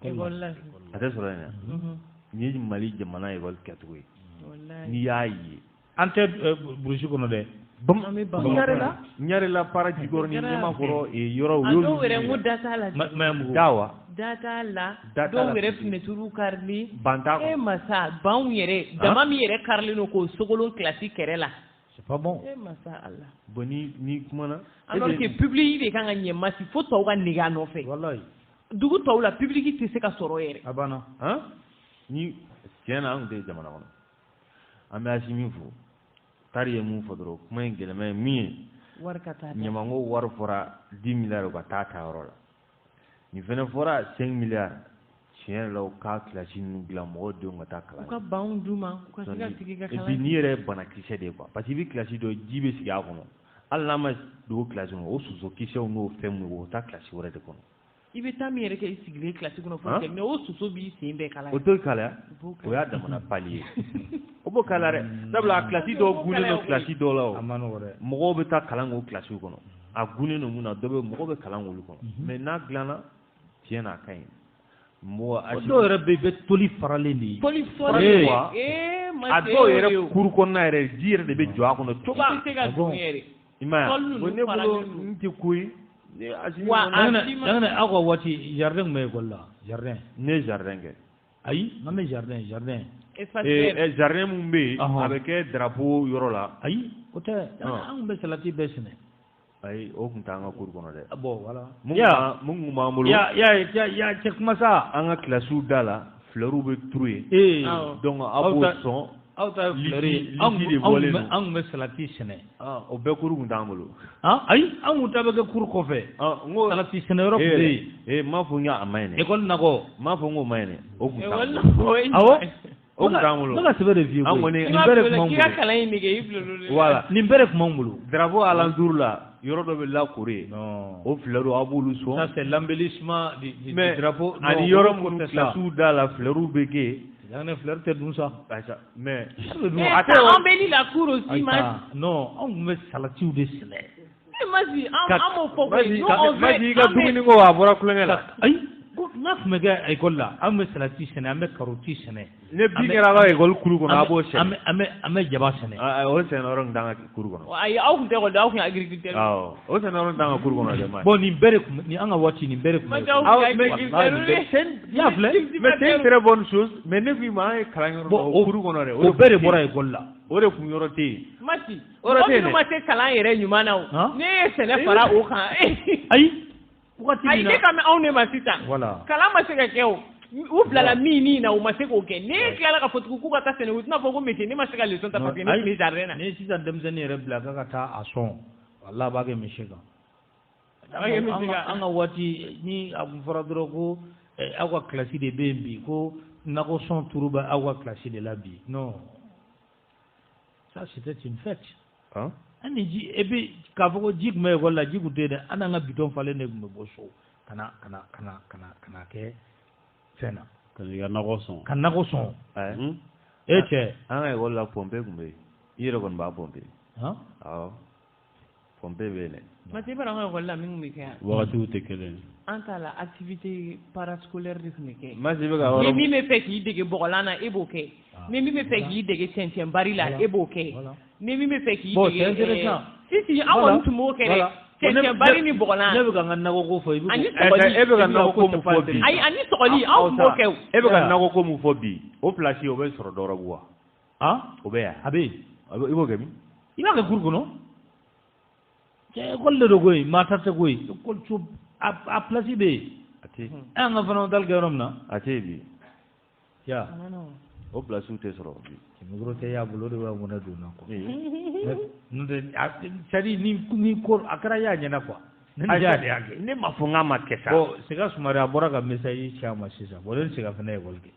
École la.
A tɛ sɔrɔ yen dɛ. Nin ye Mali jamana école kɛcogo ye. N'i y'a ye.
An tɛ burusi kɔnɔ dɛ.
Ɲarela Ɲarela para Jikɔrɔni Ɲamakɔrɔ yɔrɔ
u y'olu. A dɔw yɛrɛ n ko da t'a la.
Maɲanbugu.
Da wa.
Da t'a la. Dɔw yɛrɛ fenêtre karili.
Ban t'a kɔnɔ.
E masa banw yɛrɛ dama min yɛrɛ karilen don k'o sogolon kilasi kɛrɛ la.
C'est pas bon.
E masa Ala.
Bon ni kumana.
Alors que public de kan ka ɲɛ Masi fo tɔw ka nege a nɔfɛ.
Walayi.
Dugu tɔw la public tɛ se ka sɔrɔ yɛrɛ.
A banna.
Han? Ni tiɲɛ na an tun tɛ jamana kɔnɔ. An bɛ Asimi fo. Tari ye mun fɔ dɔrɔn kuma in gɛlɛman ye min ye.
Wari ka taa.
Ɲamanko wari fɔra 10 milliards u ka taa ta yɔrɔ la. Nin fɛnɛ fɔra 5 milliards tiɲɛ yɛrɛ la u ka kilasi ninnu dilan mɔgɔw denw ka taa kalan.
U ka banw d'u ma u ka se ka sigi ka kalan.
Et puis nin yɛrɛ ye banakisɛ de ye quoi parce que i bɛ kilasi dɔ ji bɛ sigi a kɔnɔ hali n'a ma don kilasi kɔnɔ o soso kisɛw n'o fɛn minnu o taa kilasi wɛrɛ de kɔnɔ.
I bɛ taa min yɛrɛ kɛ i sigilen kilasi kɔnɔ fo mais o soso b'i sen bɛɛ kalaya.
O t'o kalaya o y'a damana pali ye. O b'o kalaya dɛ sabula a kilasi dɔw gunnen don kilasi dɔw la o.
A ma nɔgɔ dɛ.
Mɔgɔw bɛ taa kalan k'o kilasiw kɔnɔ a gunnen don mun na dɔ bɛ mɔgɔw bɛ kalan k'olu kɔnɔ mais n'a dilanna tiɲɛ na a ka ɲi. Mɔgɔ
a dɔw yɛrɛ bɛ yen i bɛ toli faralen de ye.
Toli faralen
wa a dɔw yɛrɛ kuru kɔnɔna yɛrɛ ji yɛrɛ de bɛ jɔ a kɔnɔ cogo.
I tɛ se ka dun yɛrɛ.
I m'a ye wa ne bolo n tɛ ko ye.
Wa Jaginɛ aw ka waati jardin tun bɛ école la jardin.
Ne ye jardin kɛ.
Ayi n'an bɛ jardin jardin.
Jardin mun bɛ yen a bɛ kɛ drapeau yɔrɔ la.
Ayi o tɛ an tun bɛ salati bɛɛ sɛnɛ.
Ayi o tun t'an ka cour kɔnɔ dɛ.
Bon voilà.
Mun tun b'an bolo.
Ya ya cɛ kuma sa.
An ka kilasiw da la fleurs bɛ turu yen. Donc aw b'o sɔn.
Aw ta ye fleur ye anw tun bɛ salati sɛnɛ.
O bɛɛ cour tun t'an bolo.
Ayi anw tun ta bɛ kɛ cour kɔfɛ. Salati sɛnɛ yɔrɔ tun bɛ yen.
N m'a fɔ n k'a ma ɲi dɛ.
École nakɔ.
N m'a fɔ n k'o ma ɲi dɛ. O tun t'an bolo.
Awɔ.
O tun t'an bolo.
Ne ka sɛbɛn de f'i ye koyi. Nin bɛɛ de tun b'anw bolo.
K'i ka kalan in nege i bil'olu de la.
Voilà.
Nin bɛɛ de tun b'anw bolo.
Drapeau alentour la yɔrɔ dɔ bɛ lakori yen. O fleurs aw b'olu sɔn.
Ça c'est l'embellissement du drapeau.
Ani yɔrɔ minnu kilasiw da la fleurs bɛ kɛ yen.
Jaginɛ fleur tɛ dun sa.
Mais
a tɛ embellir la cour aussi Masi.
Non anw tun bɛ salatiw de sɛnɛ.
Masi an m'o fɔ koyi.
Masi i ka dumuni ko a bɔra kulonkɛ la.
Ayi N'a tun bɛ kɛ école la, an bɛ salati sɛnɛ, an bɛ karoti sɛnɛ.
Ne bin kɛra aw ka école kuru kɔnɔ, a b'o sɛnɛ.
An bɛ jaba sɛnɛ.
O sɛnɛ yɔrɔ in t'an ka kuru kɔnɔ.
Ayi, aw tun tɛ école la, aw tun ye agriculteur.
Awɔ, o sɛnɛ yɔrɔ in t'an ka kuru kɔnɔ dɛ.
Bon, nin bɛɛ de tun ni an ka waati nin bɛɛ de tun bɛ.
Mais c'est une très bonne chose, mais ne k'i ma an ye kalan yɔrɔ o kuru kɔnɔ dɛ.
O bɛɛ de bɔra école la.
O de kun yɔrɔ tɛ yen.
Masi, mɔgɔ minnu ma se kalan yɛrɛ ɲuman na o, ne ye sɛnɛ fara o kan.
Ayi.
Ayi, ne ka mɛn anw de ma sisan. Kalan ma se ka kɛ o. U bilala min na u ma se k'o kɛ. Ne tilala ka fɔ tugun k'u ka taa sɛnɛ, u tɛna fɔ ko monsieur ne ma se ka leçon ta parce que ne tun bɛ jardin na.
Ni sisan denmisɛnnin yɛrɛ bila k'a ka taa a sɔn, walahi a b'a kɛ misi kan. An ka waati ni a kun fɔra dɔrɔn ko aw ka kilasi de bɛ yen bi, ko nakɔ sɔn turu bɛ aw ka kilasi de la bi. Non, ça c'était une fête. An ni ji, et puis k'a fɔ ko ji tun bɛ école la, ji tun tɛ yen dɛ. An n'an ka bidon falen de tun bɛ bɔ so ka na ka na ka na ka na ka na kɛ fɛn na.
Ka n'i ka nakɔ sɔn.
Ka nakɔ sɔn. E cɛ.
An ka école la pompe tun bɛ yen. I yɛrɛ kɔni b'a pompe. Awɔ. Pompe bɛ yen dɛ.
Mati, i b'a dɔn an ka école la min tun bɛ kɛ yan.
Wagatiw tɛ kelen ye.
An t'a la activité parascolaire de tun bɛ kɛ.
Masi bɛ ka yɔrɔ.
Ni min bɛ fɛ k'i dege bɔgɔlan na, e b'o kɛ. Ni min bɛ fɛ k'i dege cɛncɛnbari la, e b'o kɛ. Ni min bɛ fɛ k'i dege.
Bon, c'est intéressant.
Si si, an kɔni tun b'o kɛ dɛ. Cɛncɛnbari ni bɔgɔlan.
Ne bɛ ka n ka nakɔko fɔ.
Ani sɔgɔli.
E bɛ ka nakɔko mun fɔ bi.
Ayi, ani sɔgɔli, anw tun b'o kɛ o.
E bɛ ka nakɔko mun fɔ bi, o place o bɛ sɔrɔ Dɔrɔgu wa? O bɛ yan.
A bɛ yen.
I b'o kɛ min?
I b'a kɛ kuru kɔnɔ. Cɛ, école de don koyi, maa ta tɛ koyi. École so a place bɛ yen.
A tɛ yen.
An ka fana kɛ yɔrɔ min na.
A tɛ yen bi.
Ya.
O place tɛ sɔrɔ bi.
Micro tɛ y'a bolo, o de b'a mɔnɛ don na quoi. N'o tɛ, c'est à dire ni ko a kɛra y'a ɲɛna quoi. Ne y'a de y'a kɛ.
Ne ma fɔ n k'a ma kɛ sa.
Bon, Sega Sumare a bɔra ka message ci a ma sisan. Bon, ne ni Sega fana ye école kɛ.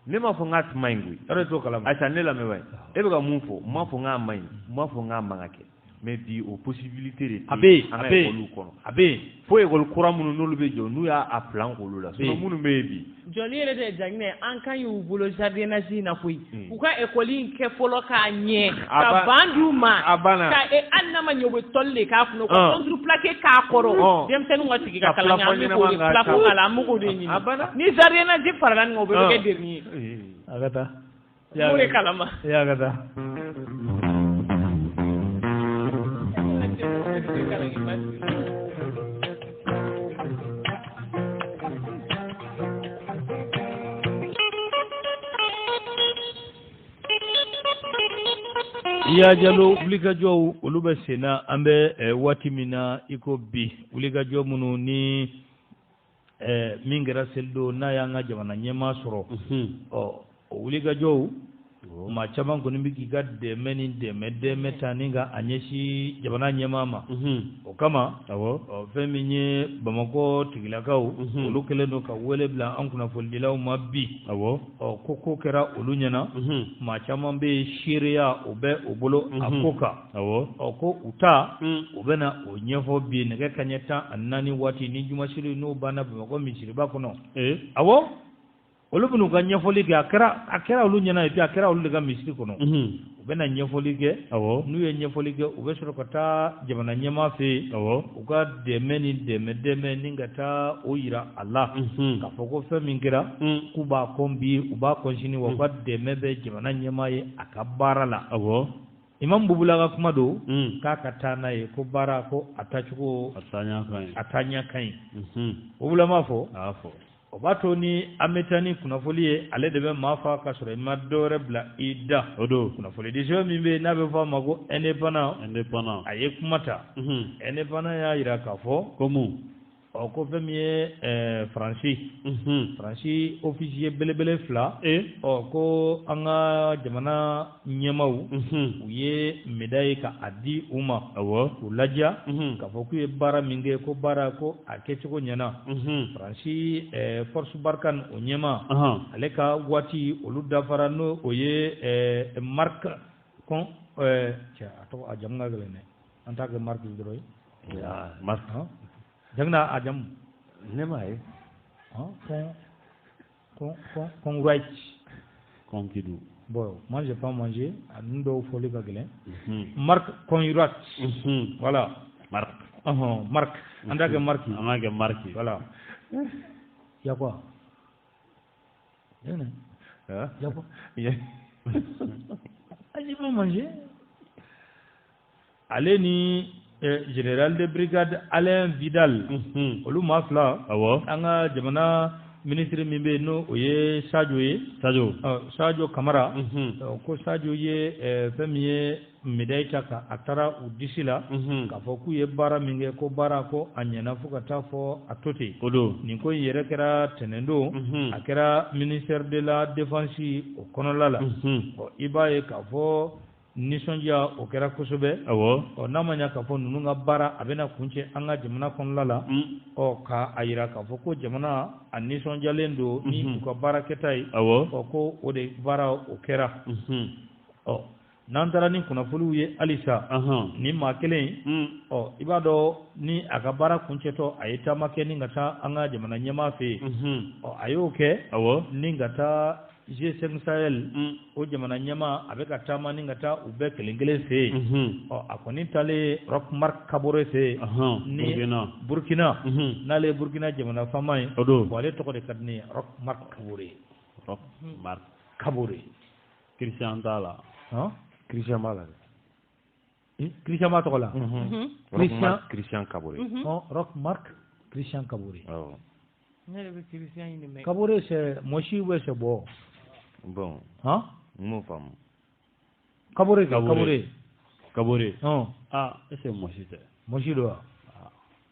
Ne m'a fɔ n k'a tun ma ɲi koyi.
Yɔrɔ t'o kalama.
Ayisa, ne lamɛn ba ye. E bɛ ka mun fɔ? N m'a fɔ n k'a ma ɲi. N m'a fɔ n k'a man ka kɛ. Mais bi o possibilité de tɛ an ka école kɔnɔ.
A bɛ yen.
Fo école kura minnu n'olu bɛ jɔ, n'u y'a plan k'olu la. Sinon minnu bɛ yen bi.
Jɔli yɛrɛ tɛ Jaginɛ, an kan y'u bolo jardinage in na koyi. U ka école in kɛ fɔlɔ k'a ɲɛ. Ka ban d'u ma.
A banna.
Ka hali n'a ma ɲɛ u bɛ tɔli de k'a kunna. U ka contreplaqué k'a kɔrɔ. Denmisɛnninw ka sigi ka kalan kɛ, an bɛ k'o de plafond k'a la, an bɛ k'o de ɲini.
A banna.
Ni jardinage farala nin kan, o bɛɛ bɛ kɛ dernier
ye.
A ka taa.
N b'o de kalama.
I y'a ka taa. Ya Jalo, wulikajɔw olu bɛ sen na, an bɛ waati min na i ko bi, wulikajɔ minnu ni min kɛra selidon n'a y'an ka jamana ɲɛmaa sɔrɔ, ɔ o wulikajɔw maa caman kɔni bɛ k'i ka dɛmɛ ni dɛmɛ ta ni ka a ɲɛsin jamana ɲɛmaa ma. O kama, fɛn min ye Bamakɔ tigilakaw, olu kɛlen don ka wele bila an kunnafonidilaw ma bi. Ɔ ko kɛra olu ɲɛna, maa caman bɛ yen seereya o bɛ o bolo a ko kan. Ɔ ko u ta u bɛ na o ɲɛfɔ bi nɛgɛ kanɲɛ 14 waati ni jumasiri n'o banna Bamakɔ misiriba kɔnɔ. Awɔ. Olu bɛn'u ka ɲɛfɔli kɛ, a kɛra olu ɲɛna et puis a kɛra olu de ka misiri kɔnɔ. U bɛna ɲɛfɔli kɛ. N'u ye ɲɛfɔli kɛ, u bɛ sɔrɔ ka taa jamana ɲɛmaa fɛ yen. U ka dɛmɛ ni dɛmɛ ni ka taa o yira a la. K'a fɔ ko fɛn min kɛra, k'u b'a kɔn bi, u b'a kɔn sini, wa u ka dɛmɛ bɛ jamana ɲɛmaa ye a ka baara la. Imam Bubula ka kuma don, k'a ka taa n'a ye, ko baara ko a taacogo
a taaɲa
ka ɲi. Bubula m'a fɔ.
A y'a fɔ.
O b'a to ni an bɛ taa ni kunnafoli ye, ale de bɛ maa fa ka sɔrɔ i ma dɔ wɛrɛ bila i da.
O don.
Kunnafoni di sɛbɛn min bɛ yen n'a bɛ fɔ a ma ko indépendant.
Indépendant.
A ye kuma ta. Indépendant y'a jira k'a fɔ.
Ko mun?
Ɔ ko fɛn min ye Faransi. Faransi officier belebele 2. Ɔ ko an ka jamana ɲɛmaaw. U ye médaille ka a di u ma.
Awɔ.
K'u ladiya. K'a fɔ k'u ye baara min kɛ, ko baara ko a kɛcogo ɲɛna. Faransi Force Barkhane o ɲɛmaa. Ale ka waati olu dafara n'o o ye Marc Con cɛ a tɔgɔ a jamu ka gɛlɛn dɛ. An t'a kɛ Marc dɔrɔn ye.
Marc.
Jagna a jamu.
Ne m'a ye.
Con Wright.
Con Kidou.
Bon, moi j'ai pas mangé. A ninnu dɔw fɔli ka gɛlɛn. Marc Conrad. Voilà.
Marc.
Marc. An t'a kɛ Marc.
An k'a kɛ Marc.
Voilà. Y a quoi? Hein? Y a quoi? J'ai pas mangé. Ale ni général de brigade Alain Vidal, olu maa fila, an ka jamana ministre min bɛ yen n'o o ye Sadio ye, Sadio Kamara, ko Sadio ye fɛn min ye médaille ta ka a taara u disi la, k'a fɔ k'u ye baara min kɛ, ko baara ko a ɲɛna fo ka taa fɔ a to ten. Nin ko in yɛrɛ kɛra tɛnɛndon, a kɛra ministère de la défense o kɔnɔla la. I b'a ye k'a fɔ nisɔndiya o kɛra kosɛbɛ. Ɔ, n'a ma ɲɛ k'a fɔ ninnu ka baara a bɛna kuncɛ an ka jamana kɔnɔla la, ɔ, ka a yira k'a fɔ ko jamana a nisɔndiyalen don ni u ka baara kɛta ye. Ɔ, ko o de baara o kɛra. Ɔ, n'an taara ni kunnafoniw ye halisa, ni maa kelen, ɔ, i b'a dɔn ni a ka baara kuncɛtɔ, a ye taama kɛ ni ka taa an ka jamana ɲɛmaa fɛ yen. Ɔ, a y'o kɛ ni ka taa G5 Sahel, o jamana ɲɛmaa, a bɛ ka taama ni ka taa u bɛɛ kelen kelen fɛ yen. Ɔ, a kɔni taalen Roch Marc Kabore fɛ yen ni Burkina, n'ale ye Burkina jamana faama ye. Bon, ale tɔgɔ de ka di ne ye, Roch Marc Kabore.
Roch Marc
Kabore.
Christian t'a la.
Christian b'a la
dɛ. Christian b'a tɔgɔ la.
Christian Christian Kabore.
Roch Marc Christian Kabore.
Ne yɛrɛ bɛ Christian ɲini mɛ.
Kabore, c'est Moshi ou c'est Bo?
Bon.
Hein?
M'o faamu.
Kabore, Kabore.
Kabore. Ah, est-ce que Moshi tɛ?
Moshi don wa?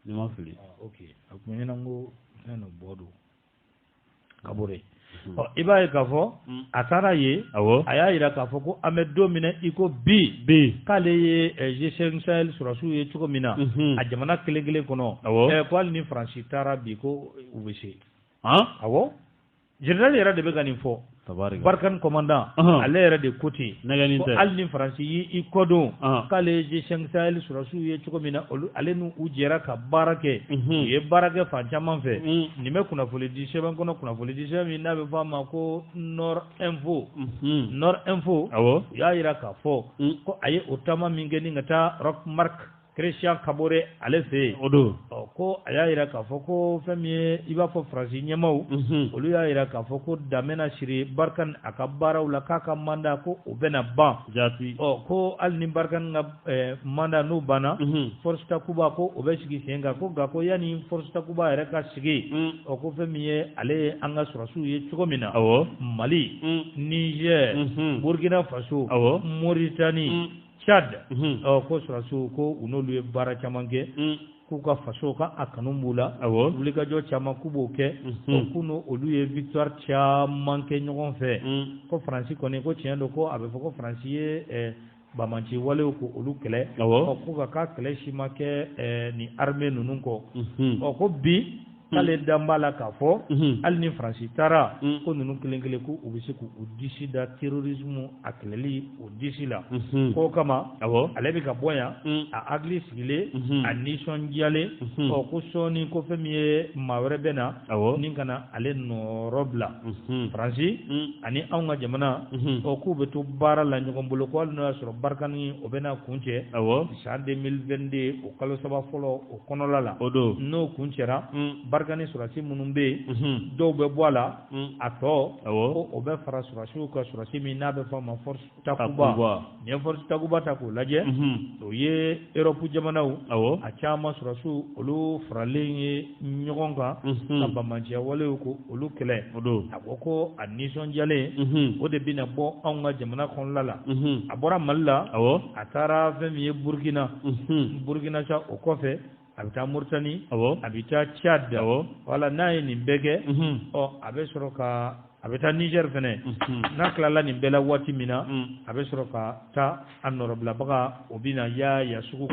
Ni ma fili.
Ok. A kun ɲɛna ko fɛn dɔ bɔ don. Kabore. Ɔ, i b'a ye k'a fɔ a taara yen, a y'a yira k'a fɔ ko an bɛ don min na i ko bi, k'ale ye G5 Sahel sɔrɔdasiw ye cogo min na, a jamana kelen kelen kɔnɔ, ko hali ni Faransi taara bi, ko u bɛ se. Awɔ. Général yɛrɛ de bɛ ka nin fɔ. Barkhane commandant, ale yɛrɛ de ko ten, ko hali ni Faransi y'i kɔ don, k'ale ye G5 Sahel sɔrɔdasiw ye cogo min na, olu ale n'u jɛra ka baara kɛ, u ye baara kɛ fan caman fɛ. Nin bɛ kunnafoni di sɛbɛn kɔnɔ, kunnafoni di sɛbɛn min n'a bɛ fɔ a ma ko Nord Info. Nord Info, u y'a yira k'a fɔ ko a ye o taama min kɛ ni ka taa Roch Marc Christian Kabore ale fɛ yen. Ɔ, ko a y'a yira k'a fɔ ko fɛn min ye, i b'a fɔ Faransi ɲɛmaaw, olu y'a yira k'a fɔ ko dan bɛna siri Barkhane a ka baaraw la, k'a ka mandat ko o bɛna ban. Ɔ, ko hali ni Barkhane ka mandat n'o banna, Force Takuba ko o bɛ sigi sen kan, ko nka ko yanni Force Takuba yɛrɛ ka sigi, ɔ, ko fɛn min ye, ale ye an ka sɔrɔdasiw ye cogo min na, Mali, Niger, Burkina Faso, Mauritanie, Tchad, ɔ, ko sɔrɔdasiw ko u n'olu ye baara caman kɛ, k'u ka faso ka a kanu b'u la, wulikajɔ caman k'u b'o kɛ, k'u n'olu ye victoire caman kɛ ɲɔgɔn fɛ. Ko Faransi kɔni, ko tiɲɛ don, ko a bɛ fɔ ko Faransi ye banbaanci walew ko olu kɛlɛ, ɔ, ko ka k'a kɛlɛ si ma kɛ ni armée ninnu kɔ. Ɔ, ko bi k'ale dan b'a la k'a fɔ hali ni Faransi taara, ko ninnu kelen kelen ko u bɛ se k'u disi da terrorisme a kɛlɛli o disi la. K'o kama ale bɛ ka bɔ yan, a hakili sigilen, a nisɔndiyalen. Ɔ, ko sɔɔni ko fɛn min ye maa wɛrɛ bɛ na ni ka na ale nɔrɔ bila Faransi ani anw ka jamana. Ɔ, k'u bɛ to baara la ɲɔgɔn bolo, ko hali n'o y'a sɔrɔ Barkhane o bɛna kuncɛ san 2022 o kalo saba fɔlɔ o kɔnɔla la, n'o kuncɛra, Barkhane sɔrɔdasi minnu bɛ yen, dɔw bɛ bɔ a la, a tɔ ko o bɛ fara sɔrɔdasiw kan, sɔrɔdasi min n'a bɛ fɔ a ma Force Takuba. N'i ye Force Takuba ta k'o lajɛ, o ye Europe jamanaw a caman sɔrɔdasiw olu faralen ye ɲɔgɔn kan ka banbaanciya walew ko olu kɛlɛ. A ko ko a nisɔndiyalen o de bɛna bɔ anw ka jamana kɔnɔla la. A bɔra Mali la, a taara fɛn min ye Burkina, Burkina sa, o kɔfɛ a bɛ taa Mauritanie, a bɛ taa Tchad. Wala n'a ye nin bɛɛ kɛ, ɔ, a bɛ sɔrɔ ka a bɛ taa Niger fɛnɛ. N'a tilala nin bɛɛ la waati min na, a bɛ sɔrɔ ka taa a nɔrɔbilabaga, o bɛ na ya sugu.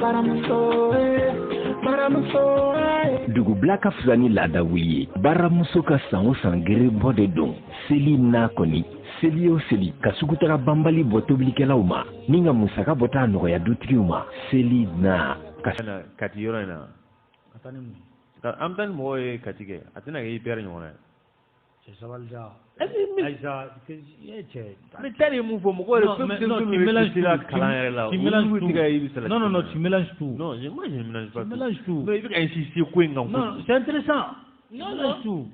Dugubila ka fisa ni laada wuli ye. Baramuso ka san o san gerebɔ de don. Seli n'a kɔni, seli o seli, ka sugutaga banbali bɔ tobilikɛlaw ma ni ka musaka bɔta nɔgɔya dutigiw ma. Seli na.
Kati yɔrɔ in na,
Ka taa ni mun ye?
An bɛ taa ni mɔgɔw ye Kati kɛ, a tɛna kɛ IPR ɲɔgɔnna ye.
Cɛ, sabali sa. Ayisa, e cɛ.
Mais taa de ye mun fɔ mɔgɔw yɛrɛ fɛn
Non,
fɛn
tu
bɛ
mélanges
Kati la
tout.
kalan yɛrɛ la.
Tu mélanges
Olu
tout.
tɛ ka i bɛ salati
Non, non, non,
kɛ.
tu mélanges tout.
Non, moi je ne mélange pas
Tu
tout.
mélanges tout.
Non, i bɛ ka insister ko in kan.
Non, c'est intéressant.
Non,
Tu
non.
mélanges tout.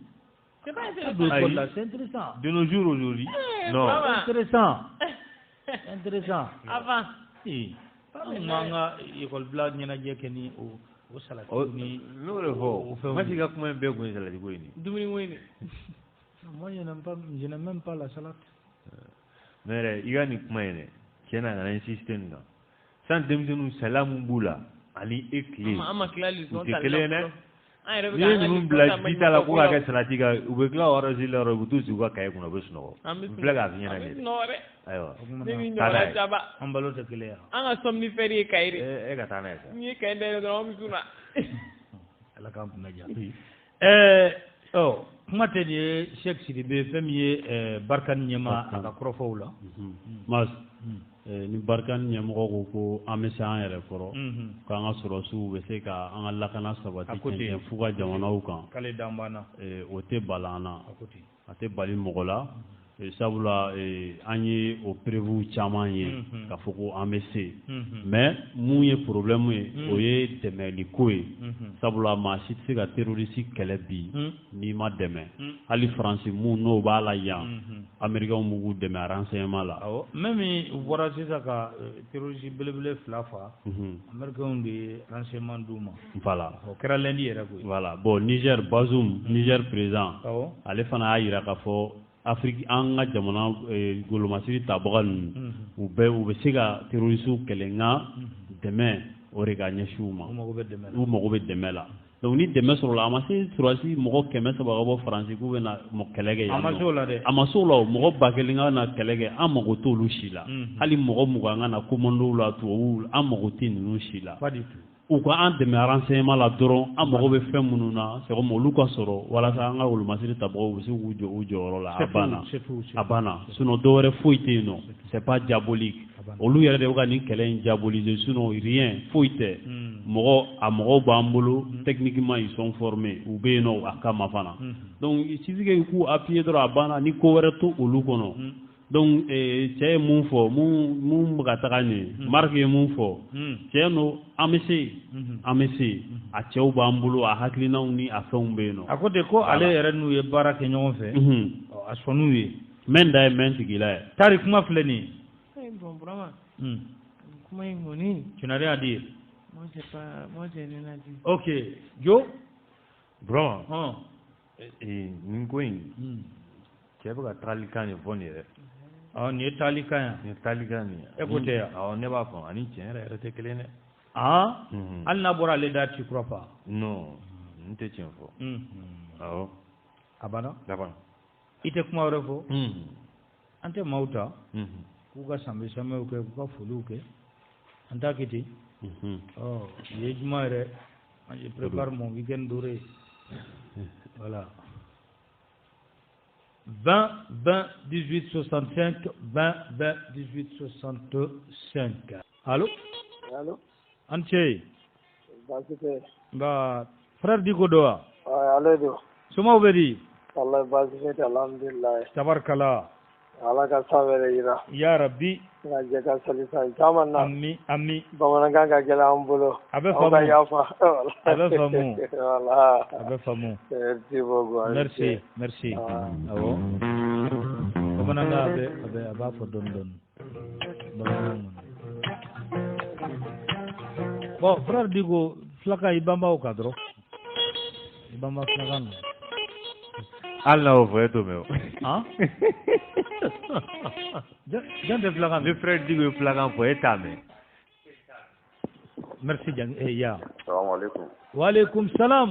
C'est pas intéressant.
C'est intéressant.
De nos jours aujourd'hui. Non.
Intéressant. Intéressant.
Avant.
Si. An ka école bila ɲɛnajɛ kɛ ni o salati ni.
N'o de fɔ. Ma sigi ka kuma in bɛɛ kun ye salati ko ye nin.
Dumuni ko in de.
Moi je n'aime pas, je n'aime même pas la salade.
Mais yɛrɛ i ka nin kuma in dɛ, tiɲɛ na kana insister nin kan. San denmisɛnninw saliya mun b'u la ani e tile.
An ma tila leçon
U tɛ kelen ye dɛ.
N'i
ye ninnu bila ji ta la ko k'a kɛ salati kan, u bɛ tila o arroser la u bɛ t'u sigi u ka cahier kunna u bɛ sunɔgɔ. N filɛ k'a f'i ɲɛna nin ye. Ayiwa.
Ne ni ɲɔgɔnna caman.
An balo tɛ kelen ye.
An ka somnifère ye cahier de.
E ka taa n'a ye sa.
N'i ye cahier dayɛlɛ dɔrɔn an bɛ s'u ma.
Ala k'an kunna diya. Ɔ kuma tɛ nin ye Cheikh Sidibe fɛn min ye Barkhane ɲɛmaa a ka kɔrɔfɔw la.
Mas ni Barkhane ɲɛmɔgɔ ko ko an bɛ se an yɛrɛ kɔrɔ k'an ka sɔrɔsiw bɛ se ka an ka lakana sabati cɛncɛn f'u ka jamanaw kan.
K'ale dan b'an na.
O tɛ bali an na. A tɛ bali mɔgɔ la. Sabula an ye o preuve caman ye k'a fɔ ko an bɛ se mais mun ye problème ye o ye dɛmɛli ko ye sabula maa si tɛ se ka terroriste kɛlɛ bi n'i ma dɛmɛ hali Faransi mun n'o b'a la yan Américains b'u k'u dɛmɛ renseignement la.
Awɔ même u bɔra sisan ka terroriste belebele 2 fa Américains de ye renseignement d'u ma.
Voilà
o kɛra lundi yɛrɛ koyi.
Voilà bon Niger Bazoum Niger président ale fana y'a jira k'a fɔ Afrique an ka jamana golomasiri tabaga ninnu u bɛɛ u bɛ se ka terroriste kɛlɛ nka dɛmɛ o de ka ɲɛsin u ma.
U mago bɛ dɛmɛ la.
U mago bɛ dɛmɛ la donc ni dɛmɛ sɔrɔla a ma se sɔrɔdasi mɔgɔ 300 ka bɔ Faransi k'u bɛ na kɛlɛ kɛ yan nɔ.
A ma se o la dɛ.
A ma se o la o mɔgɔ 1000 ka na kɛlɛ kɛ an mago t'olu si la. Hali mɔgɔ 20 ka na commandow la tubabuw an mago tɛ ninnu si la.
Pas du tout.
U ka an dɛmɛ renseignement la dɔrɔn an mago bɛ fɛn minnu na c'est comme olu ka sɔrɔ walasa an ka wolomasiri tabagaw bɛ se k'u jɔ u jɔyɔrɔ la a banna a banna sinon dɔwɛrɛ foyi tɛ yen nɔ c'est pas diabolique olu yɛrɛ de bɛ ka nin kɛlɛ in diaboliser sinon rien foyi tɛ mɔgɔ a mɔgɔw b'an bolo techniquement ils sont formés u bɛ yen nɔ a kama fana donc il suffit que k'u appuyer dɔrɔn a banna ni ko wɛrɛ to olu kɔnɔ. Donc cɛ ye mun fɔ mun bɛ ka taga nin ye Marc ye mun fɔ cɛ no an bɛ se an bɛ se a cɛw b'an bolo a hakilinaw ni a fɛnw bɛ yen nɔ.
A ko ten ko ale yɛrɛ n'u ye baara kɛ ɲɔgɔn fɛ a sɔnn'u ye.
Mɛn da ye mɛn tigila ye.
Tari kuma filɛ nin
ye. Bon Burama. Kuma in kɔni.
Tu n'as rien à dire.
Moi j'ai pas, moi j'ai rien à dire.
Ok Jo.
Burama. Nin ko in. Cɛ bɛ ka taalikan de fɔ nin yɛrɛ.
Ɔ nin ye taalikan ye.
Nin ye taalikan nin ye.
E ko tɛ yan.
Awɔ ne b'a fɔ ani tiɲɛ yɛrɛ yɛrɛ tɛ kelen dɛ.
Hali n'a bɔra ale da tu crois pas.
Non n tɛ tiɲɛ fɔ. Awɔ.
A banna.
A banna.
I tɛ kuma wɛrɛ fɔ. An tɛ maaw ta. K'u ka sanbɛ sanbɛw kɛ k'u ka foliw kɛ an t'a kɛ ten. Ɔ nin ye juma yɛrɛ je prépare mon week-end doré. Voilà. 20 20 18 65 20 20 18 65. Allô?
Allô?
An ce.
Baasi tɛ.
Nka frère Diko don wa?
Ale don.
Somaw bɛ di?
Wallahi baasi foyi tɛ alhamdulilayi.
Tabarikala.
Ala ka san wɛrɛ yira.
Ya Rabbi.
Nka jɛ ka sali san caman na.
Ami ami.
Bamanankan ka gɛlɛn an bolo.
A bɛ faamu.
Aw ka yafa.
A bɛ faamu.
Voilà.
A bɛ faamu.
Merci beaucoup.
Merci merci. Awɔ. Bamanankan a b'a fɔ dɔɔni dɔɔni. Bamanankan. Bon frère Diko filakan i banba o kan dɔrɔn. I banba filakan na.
Hali n'a y'o fɔ e t'o mɛn o.
Han? Jɔn tɛ filakan mɛn?
Ni frère Diko ye filakan fɔ e t'a mɛn.
Merci Jan ya.
Salaamaaleykum.
Waaleykum salam.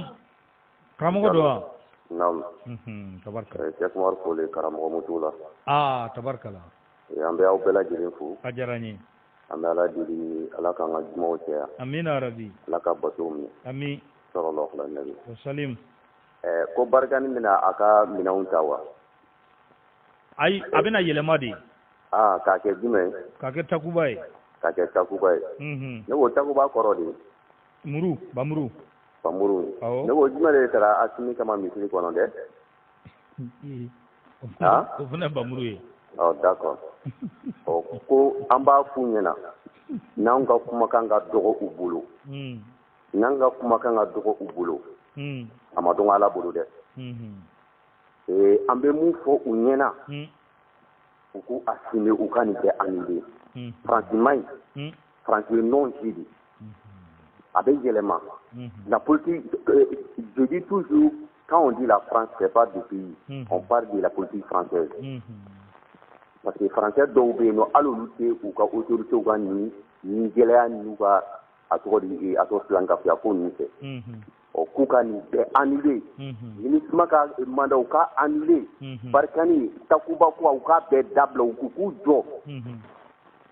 Karamɔgɔ don wa?
Naam.
Tabarikala.
Cheikh Umar Fole karamɔgɔ Mutu la.
Aa tabarikala.
An bɛ aw bɛɛ lajɛlen fo.
A diyara n ye.
An bɛ Ala deli Ala k'an ka jumaw caya.
Amina rabi.
Ala ka batow minɛ.
Ami.
Sallallahu alaihi wa sallam.
Wa salim.
Ko Barkhane bɛna a ka minɛnw ta wa?
Ayi a bɛna yɛlɛma de.
Aa k'a kɛ jumɛn ye?
K'a kɛ takuba ye.
K'a kɛ takuba ye. Ne ko takuba kɔrɔ de ye.
Muru bamuru.
Bamuru.
Awɔ.
Ne ko jumɛn de taara Asimi kama misiri kɔnɔ dɛ?
O fana ye bamuru ye.
Ɔ d'accord. Ɔ ko an b'a f'u ɲɛna n'anw ka kumakan ka dɔgɔ u bolo. N'an ka kumakan ka dɔgɔ u bolo. A ma dɔn Ala bolo dɛ. An bɛ mun fɔ u ɲɛna, u k'u assumer, u ka nin bɛɛ annuler. Faransi man ɲi, Faransi ye non si de, a bɛ yɛlɛma. La politique, je dis toujours, quand on dit la France, c'est pas du pays, on parle de la politique française. Parce que français dɔw bɛ yen nɔ, hali olu tɛ u ka autorités ka nin gɛlɛya n'u ka a tɔgɔ di, a tɔgɔ filankafoya ko ninnu fɛ. Ɔ, k'u ka nin bɛɛ annuler, MINUSMA ka mandat, u ka annuler, Barkhane, Takuba ko, u k'a bɛɛ dabila, u k'u jɔ.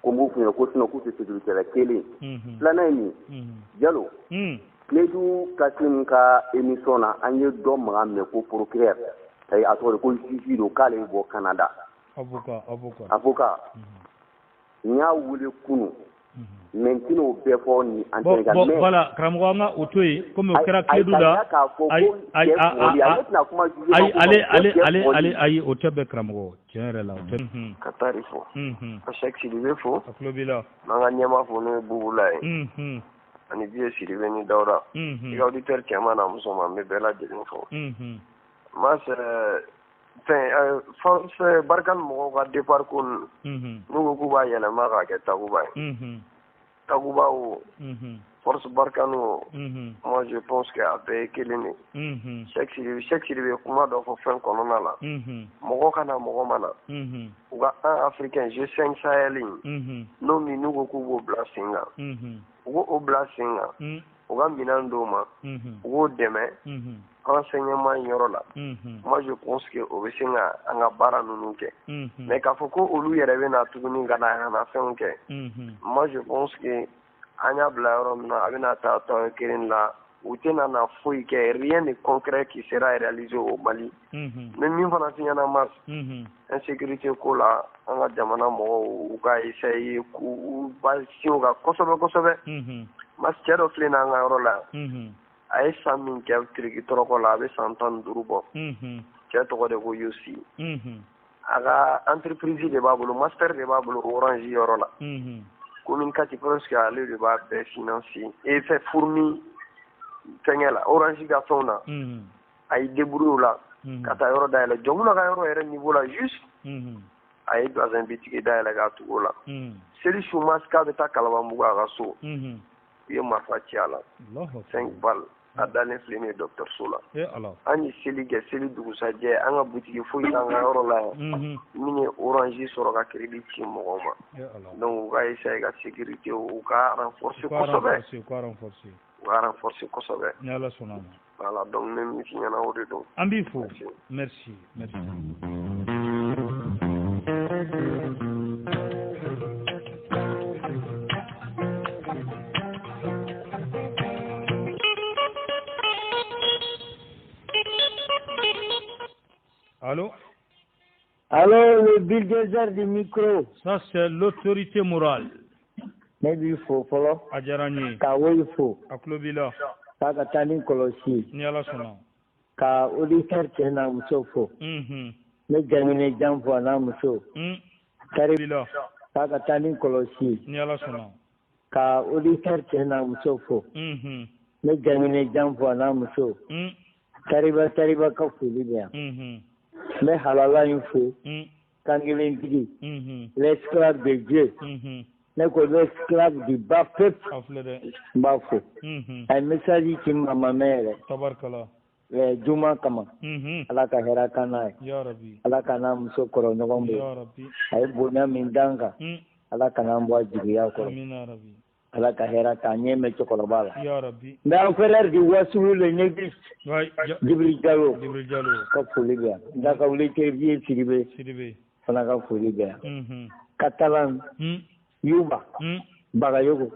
Ko n b'u f'u ɲɛna ko sinon k'u tɛ sécurité la. Kelen filanan ye nin, Jalo, Kledu Kasim ka émission na, an ye dɔ maga mɛn ko procureur, a tɔgɔ de ko juge don, k'ale bɛ bɔ Canada.
Avocat, avocat.
Avocat. N y'a wele kunun, mais n tɛn'o bɛɛ fɔ nin antenne kan.
Bon, voilà, karamɔgɔ, an ka o to yen, komi o kɛra Kledu la.
Ayi, ayi, ale tɛna kuma juge.
Ayi, ale ale ale ale, ayi, o tɛ bɛn, karamɔgɔ, tiɲɛ yɛrɛ la, o tɛ.
Ka taa de fɔ. Ka Cheikh Sidibe fo.
A tulo b'i la.
N'an ka ɲɛmaa fo, n'o ye Bubula ye. Ani Vieux Sidibe ni Dawuda. I ka auditeur cɛman n'a musoman, n bɛ bɛɛ lajɛlen fo. Mas fɛn fɛn Barkhane mɔgɔw ka départ ko ninnu, n'u ko k'u b'a yɛlɛma k'a kɛ Takuba ye. Takuba o, Force Barkhane o, moi je pense que a bɛɛ ye kelen de ye. Cheikh Sidibe, Cheikh Sidibe kuma dɔ fɔ fɛn kɔnɔna la. Mɔgɔ kana mɔgɔ ma na. U ka an africain G5 Sahel in, n'o min n'u ko k'u b'o bila sen kan. U k'o bila sen kan. U ka minɛn d'u ma. U k'o dɛmɛ renseignement yɔrɔ la. Moi je pense que o bɛ se ka an ka baara ninnu kɛ. Mais k'a fɔ ko olu yɛrɛ bɛ na tuguni ka na fɛnw kɛ. Moi je pense que an y'a bila yɔrɔ min na, a bɛna taa tɔn kelen la, u tɛna na foyi kɛ, rien de concret qui sera réalisé au Mali. Mais min fana f'i ɲɛna, Mars, insécurité ko la, an ka jamana mɔgɔw, u ka essayer k'u basin o kan kosɛbɛ kosɛbɛ. Mas, cɛ dɔ filɛ nin an ka yɔrɔ la yan, a ye san min kɛ tiriki tɔrɔkɔ la, a bɛ san 15 bɔ. Cɛ tɔgɔ de ko Yosi. A ka entreprise de b'a bolo, master de b'a bolo Orange yɔrɔ la. Commune 4, presque ale de b'a bɛɛ financer et fait fournir fɛnkɛ la, Orange ka fɛnw na. A y'i débrouiller o la ka taa yɔrɔ dayɛlɛ Jɔnkuna ka yɔrɔ yɛrɛ niveau la juste. A ye bazin bitigi dayɛlɛ k'a tugu o la. Seli su, Mas, k'a bɛ taa Kalabanbugu a ka so, u ye marifa ci a la, cinq balles, a dalen filɛ nin ye dɔgɔtɔrɔso la. An ye seli kɛ, seli dugusajɛ, an ka butigi foyi t'an ka yɔrɔ la yan min ye Orange sɔrɔ ka crédit ci mɔgɔw ma. Donc u ka essayer ka sécurité, u ka renforcer kosɛbɛ,
u
ka renforcer kosɛbɛ.
Ni Ala sɔnna a ma.
Voilà, donc ne min f'i ɲɛna, o de don.
An b'i fo, merci, merci. Allô?
Allô, le bulldozer du micro.
Ça, c'est l'autorité morale.
Ne b'i fo fɔlɔ.
A diyara n ye.
Ka woyi fo.
A tulo b'i la.
K'a ka taa ni kɔlɔsi.
Ni Ala sɔnna.
Ka auditeur cɛ n'a muso fo. Ne Jamine Jan fo a n'a muso. Kari
b'i la.
K'a ka taa ni kɔlɔsi.
Ni Ala sɔnna.
Ka auditeur cɛ n'a muso fo. Ne Jamine Jan fo a n'a muso. Tariba Tariba ka foli bɛ yan. N bɛ halala in fo. Kankelentigi. L'esclave de Dieu. Ne ko l'esclave du bas peuple.
A filɛ dɛ.
N b'a fo. A ye message ci n ma, ma mɛn yɛrɛ.
Tabarikala.
Juma kama. Ala ka hɛrɛ kan n'a ye.
Ya Rabi.
Ala ka n'a muso kɔrɔ ɲɔgɔn bolo.
Ya Rabi.
A ye bonya min d'an kan. Ala kana an bɔ a jigiya kɔrɔ.
Amina Rabi.
Ala ka hɛrɛ k'a ɲɛ mɛn cɛkɔrɔba la.
Ya Rabi.
N bɛ an frère du Wasulu le Négus. Jibril Jalo.
Jibril Jalo.
Ka foli bɛ yan. N ka wuli kɛ Vieux Sidibe.
Sidibe.
Fana ka foli bɛ yan. Katalan. Yuba. Bagayogo.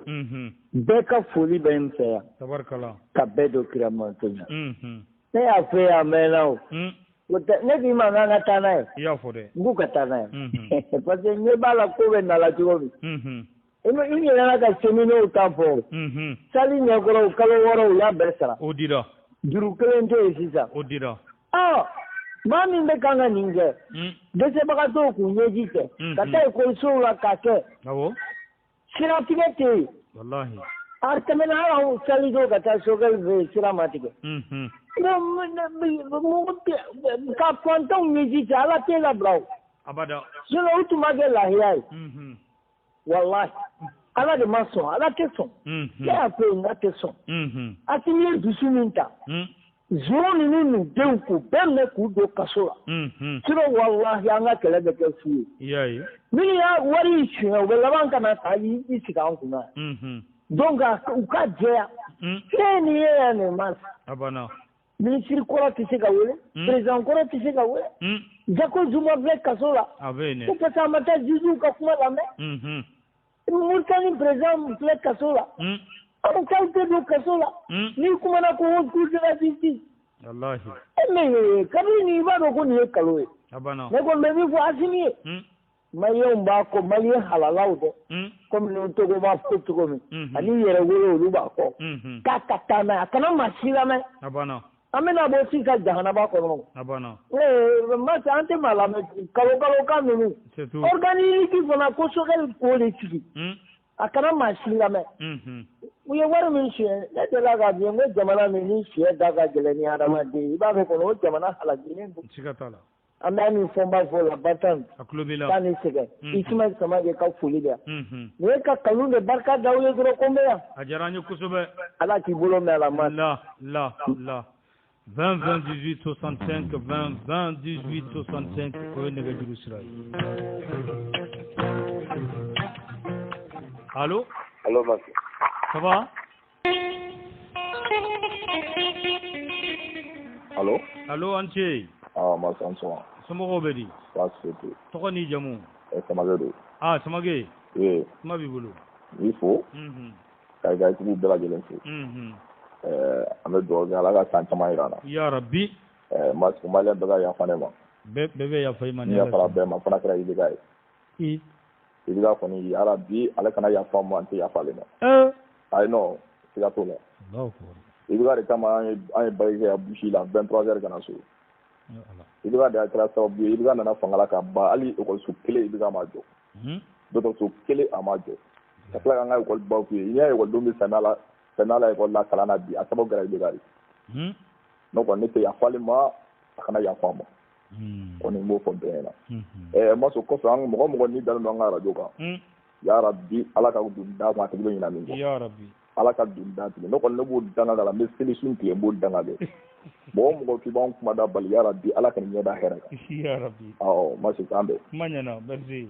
Bɛɛ ka foli bɛ n fɛ yan.
Tabarikala.
Ka bɛɛ don kira manto la. Ne y'a fɔ yan a mɛnna o. Ne k'i ma k'an ka taa n'a ye.
I y'a fɔ dɛ.
N k'u ka taa n'a ye. Parce que ɲɛ b'a la ko bɛ na la cogo min. I ɲinɛna ka cheminots ta fɔ. Sali ɲɛkɔrɔ kalo 6, u y'a bɛɛ sara.
O dira.
Juru kelen tɛ yen sisan.
O dira.
Ɔ, maa min bɛ kan ka nin kɛ, dɛsɛbagatɔw k'u ɲɛji cɛ, ka taa ekɔlisow la k'a kɛ.
Awɔ.
Siratigɛ tɛ yen.
Walahi.
A tɛmɛna hali anw sali don ka taa sokɛli fɛ yen, sira ma tigɛ. Ka fantanw ɲɛji cɛ Ala t'e labila o.
Abada.
Sinon u tun b'a kɛ lahiya ye. Walahi Ala de ma sɔn, Ala tɛ sɔn. Ne y'a fɔ yen n'a tɛ sɔn. Asimi ye dusu min ta. Zoro ninnu n'u denw k'u bɛɛ minɛ k'u don kaso la. Sinon walahi an ka kɛlɛ bɛ kɛ fu ye. Minnu y'a wari suɲɛ u bɛ laban ka na taa i sigi an kunna. Donc u ka jɛya. Fɛn nin ye yan nin ma.
A banna.
Minisiri kɔrɔ tɛ se ka wele. Président kɔrɔ tɛ se ka wele. Jacob Zuma filɛ kaso la.
A bɛ yen dɛ.
Ko parce que a ma taa juges ka kuma lamɛn. Mauritanie président filɛ kaso la. Anw taw tɛ don kaso la. N'i kumana ko haute cour de la justice.
Walahi.
Mais kabini nin i b'a dɔn ko nin ye nkalon ye.
A banna.
Ne kɔni bɛ min fɔ Asimi ye. Maliyɛnw b'a kɔ maliyɛn halalaw dɛ. Komi ni Togo b'a fɔ cogo min. Ani yɛrɛwolo olu b'a kɔ. K'a ka taa n'a ye a kana maa si lamɛn.
A banna.
An bɛna bɔ sisan jahanaba kɔnɔ.
A banna.
Masa an tɛ maa lamɛn kalo kalo kan ninnu. Organe unique fana ko Sogɛli k'o de sigi. A kana maa si lamɛn. U ye wari min suɲɛ ne delila k'a f'i ye n ko jamana min ni suɲɛ da ka gɛlɛn ni hadamaden i b'a fɔ kɔni o jamana halakilen don.
Siga t'a la.
An bɛ min fɔ n b'a fɔ la Batan.
A tulo b'i la.
K'a ni sɛgɛn. Ismaël Samake ka foli bɛ yan. Nin ye ka kanu de barika d'aw ye dɔrɔn ko n bɛ yan.
A diyara an ye kosɛbɛ.
Ala k'i bolo mɛn a la ma.
La la la. 20 20 18 65 20 20 18 65 o ye nɛgɛjuru sira ye. Allô?
Allô, Masi.
Ça va?
Allô?
Allô, an ce.
Ah, Masi, an sɔgɔma.
Somɔgɔw bɛ di?
Baasi foyi tɛ yen.
Tɔgɔ n'i jamu?
Samake don.
Ah, Samake.
Oui.
Kuma b'i bolo.
N b'i fo. Ka i ka équipe bɛɛ lajɛlen fo. An bɛ dugawu kɛ Ala ka san caman jira an na.
Ya Rabi.
Masi, maliyɛn bɛɛ ka yafa ne ma.
Bɛɛ bɛ yafa i ma.
N yafara bɛɛ ma fo n'a kɛra IBK ye. IBK kɔni ya Rabi ale kana yafa ma an tɛ yafa ale ma. Ayi non siga t'o la. IBK de kama an ye bayi kɛ Busi la 23 heures ka na so. IBK de kɛra sababu ye IBK nana fanga la ka ban hali ekɔliso kelen IBK ma jɔ. Dɔgɔtɔrɔso kelen a ma jɔ. Ka tila k'an ka ekɔli baw k'u ye n'i y'a ye ekɔlidenw bɛ samiya la ekɔli la kalan na bi a sababu kɛra IBK de. Ne kɔni ne tɛ yafa ale ma a kana yafa a ma. Kɔni n b'o fɔ bɛɛ ɲɛna. Maso kɔfɛ an mɔgɔ n'i dalen don an ka arajo kan. Ya Rabi Ala ka don da kun a tigi bɛ ɲinɛ min kɔ.
Ya Rabi.
Ala ka don da tigi ne kɔni ne b'o danga k'a la n bɛ seli sun tigɛ n b'o danga kɛ. Mɔgɔ mɔgɔ k'i b'anw kuma da bali ya Rabi Ala ka nin ɲɛ da hɛrɛ kan.
Ya Rabi.
Awɔ Masi k'an bɛn.
Kuma ɲɛna merci.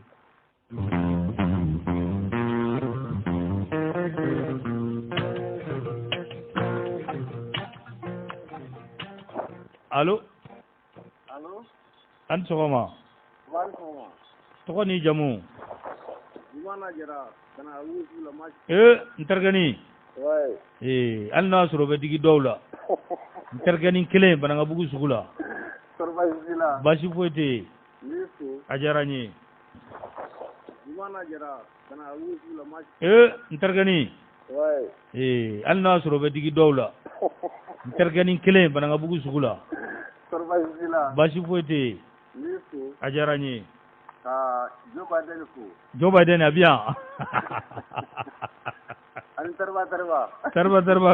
Allô?
Allô?
An ni sɔgɔma.
Wa ni sɔgɔma.
Tɔgɔ n'i jamu?
Jumana Jara, ka na Wusu la Masi.
N terikɛnin.
Ouais.
Hali n'a sɔrɔ o bɛ digi dɔw la. N terikɛnin kelen Banankabugu sugu la.
Kɔri baasi t'i la?
Baasi foyi tɛ yen.
N b'i fo.
A diyara n ye.
Jumana Jara, ka na Wusu la Masi.
N terikɛnin.
Ouais.
Hali n'a sɔrɔ o bɛ digi dɔw la. N terikɛnin kelen Banankabugu sugu la.
Kɔri baasi t'i la?
Baasi foyi tɛ yen.
N b'i fo.
A diyara n ye.
Ka Joe Biden fo.
Joe Biden a bɛ yan.
Ani Tariba Tariba.
Tariba Tariba.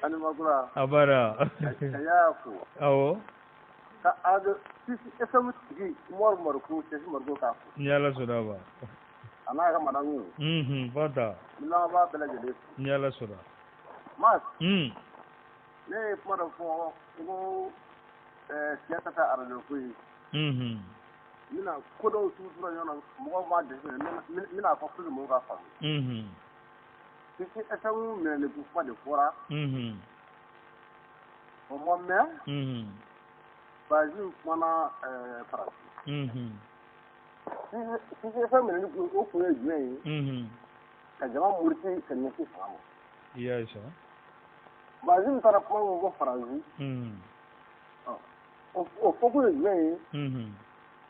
Ani Makura.
A baara.
Ka Yaya fo.
Awɔ.
Ka Ado FM tigi Umaru Mariko Sɛsi Mariko k'a fo.
Ni Ala sɔnna a ma.
A n'a ka madamu.
Fanta.
N lamɛnbaa bɛɛ lajɛlen fo.
Ni Ala sɔnna.
Mas. Ne ye kuma dɔ fɔ n ko tiɲɛ ka taa arajo ko ye. N bɛna ko dɔw tugu ɲɔgɔn na mɔgɔw b'a jateminɛ n bɛna fɔ pour que mɔgɔw k'a faamu. Sisi FM minɛli ko kuma de fɔra. O ma mɛn. Baziw kumana Faransi. Sisi FM minɛli o kun ye jumɛn ye? Ka jama muruti ka ɲɛsin fanga ma.
I y'a ye sa.
Baziw taara kuma min fɔ Faransi. O fɔkun ye jumɛn ye?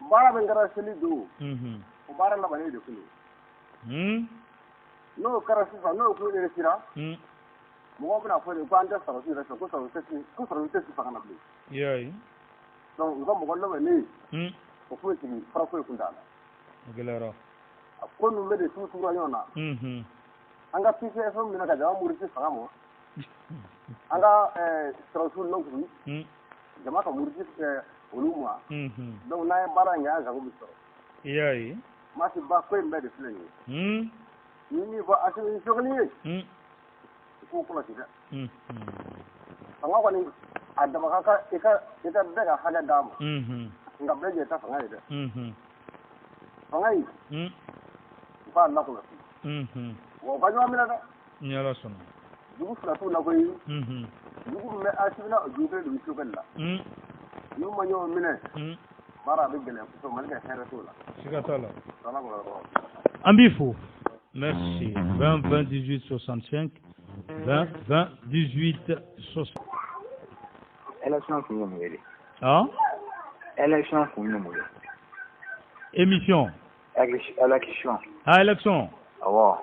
Baara min kɛra seli don, o baara labannen de kun don. N'o kɛra sisan n'o kun réussira, mɔgɔw bɛna fɔ de ko an tɛ sɔrɔsi yɛrɛ fɛ ko sɔrɔsi tɛ si fanga na bilen.
I y'a ye.
Donc u ka mɔgɔ labɛnnen, o foyi sigi fara foyi kun t'a la.
O gɛlɛyara.
A ko ninnu bɛ de tugura ɲɔgɔn na. An ka PCFM minɛ ka jama muruti fanga ma.
An ka sɔrɔdasiw lakuru. Jama ka muruti olu ma. Donc n'an ye baara in kɛ an sago bɛ sɔrɔ.
I y'a ye.
Masi ba ko in bɛɛ de filɛ nin ye. Ni min fɔ Asimi Sogɛli ye. I k'o kɔlɔsi dɛ. Fanga kɔni a dama ka kan i ka bɛɛ ka hakɛ d'a ma. Nka bɛɛ jɛ ta fanga ye dɛ. Fanga in. U k'a lakɔlɔsi. Wa u ka ɲɔgɔn minɛ dɛ.
Ni Ala sɔnna.
Jugu fila t'u la koyi. Jugu min bɛ Asimi na o jugu kelen de bɛ Sogɛli la. N'u ma ɲɔgɔn minɛ. Baara bɛ gɛlɛya kosɛbɛ Mali ka hɛrɛ t'o la.
Siga t'a la. An b'i fo. Merci. 20 20 18 65 20 20 18 60.
Élection kun ye mun ye de?
Ah?
Élection kun ye mun ye?
Émission.
Élection.
Ah, élection.
Awɔ.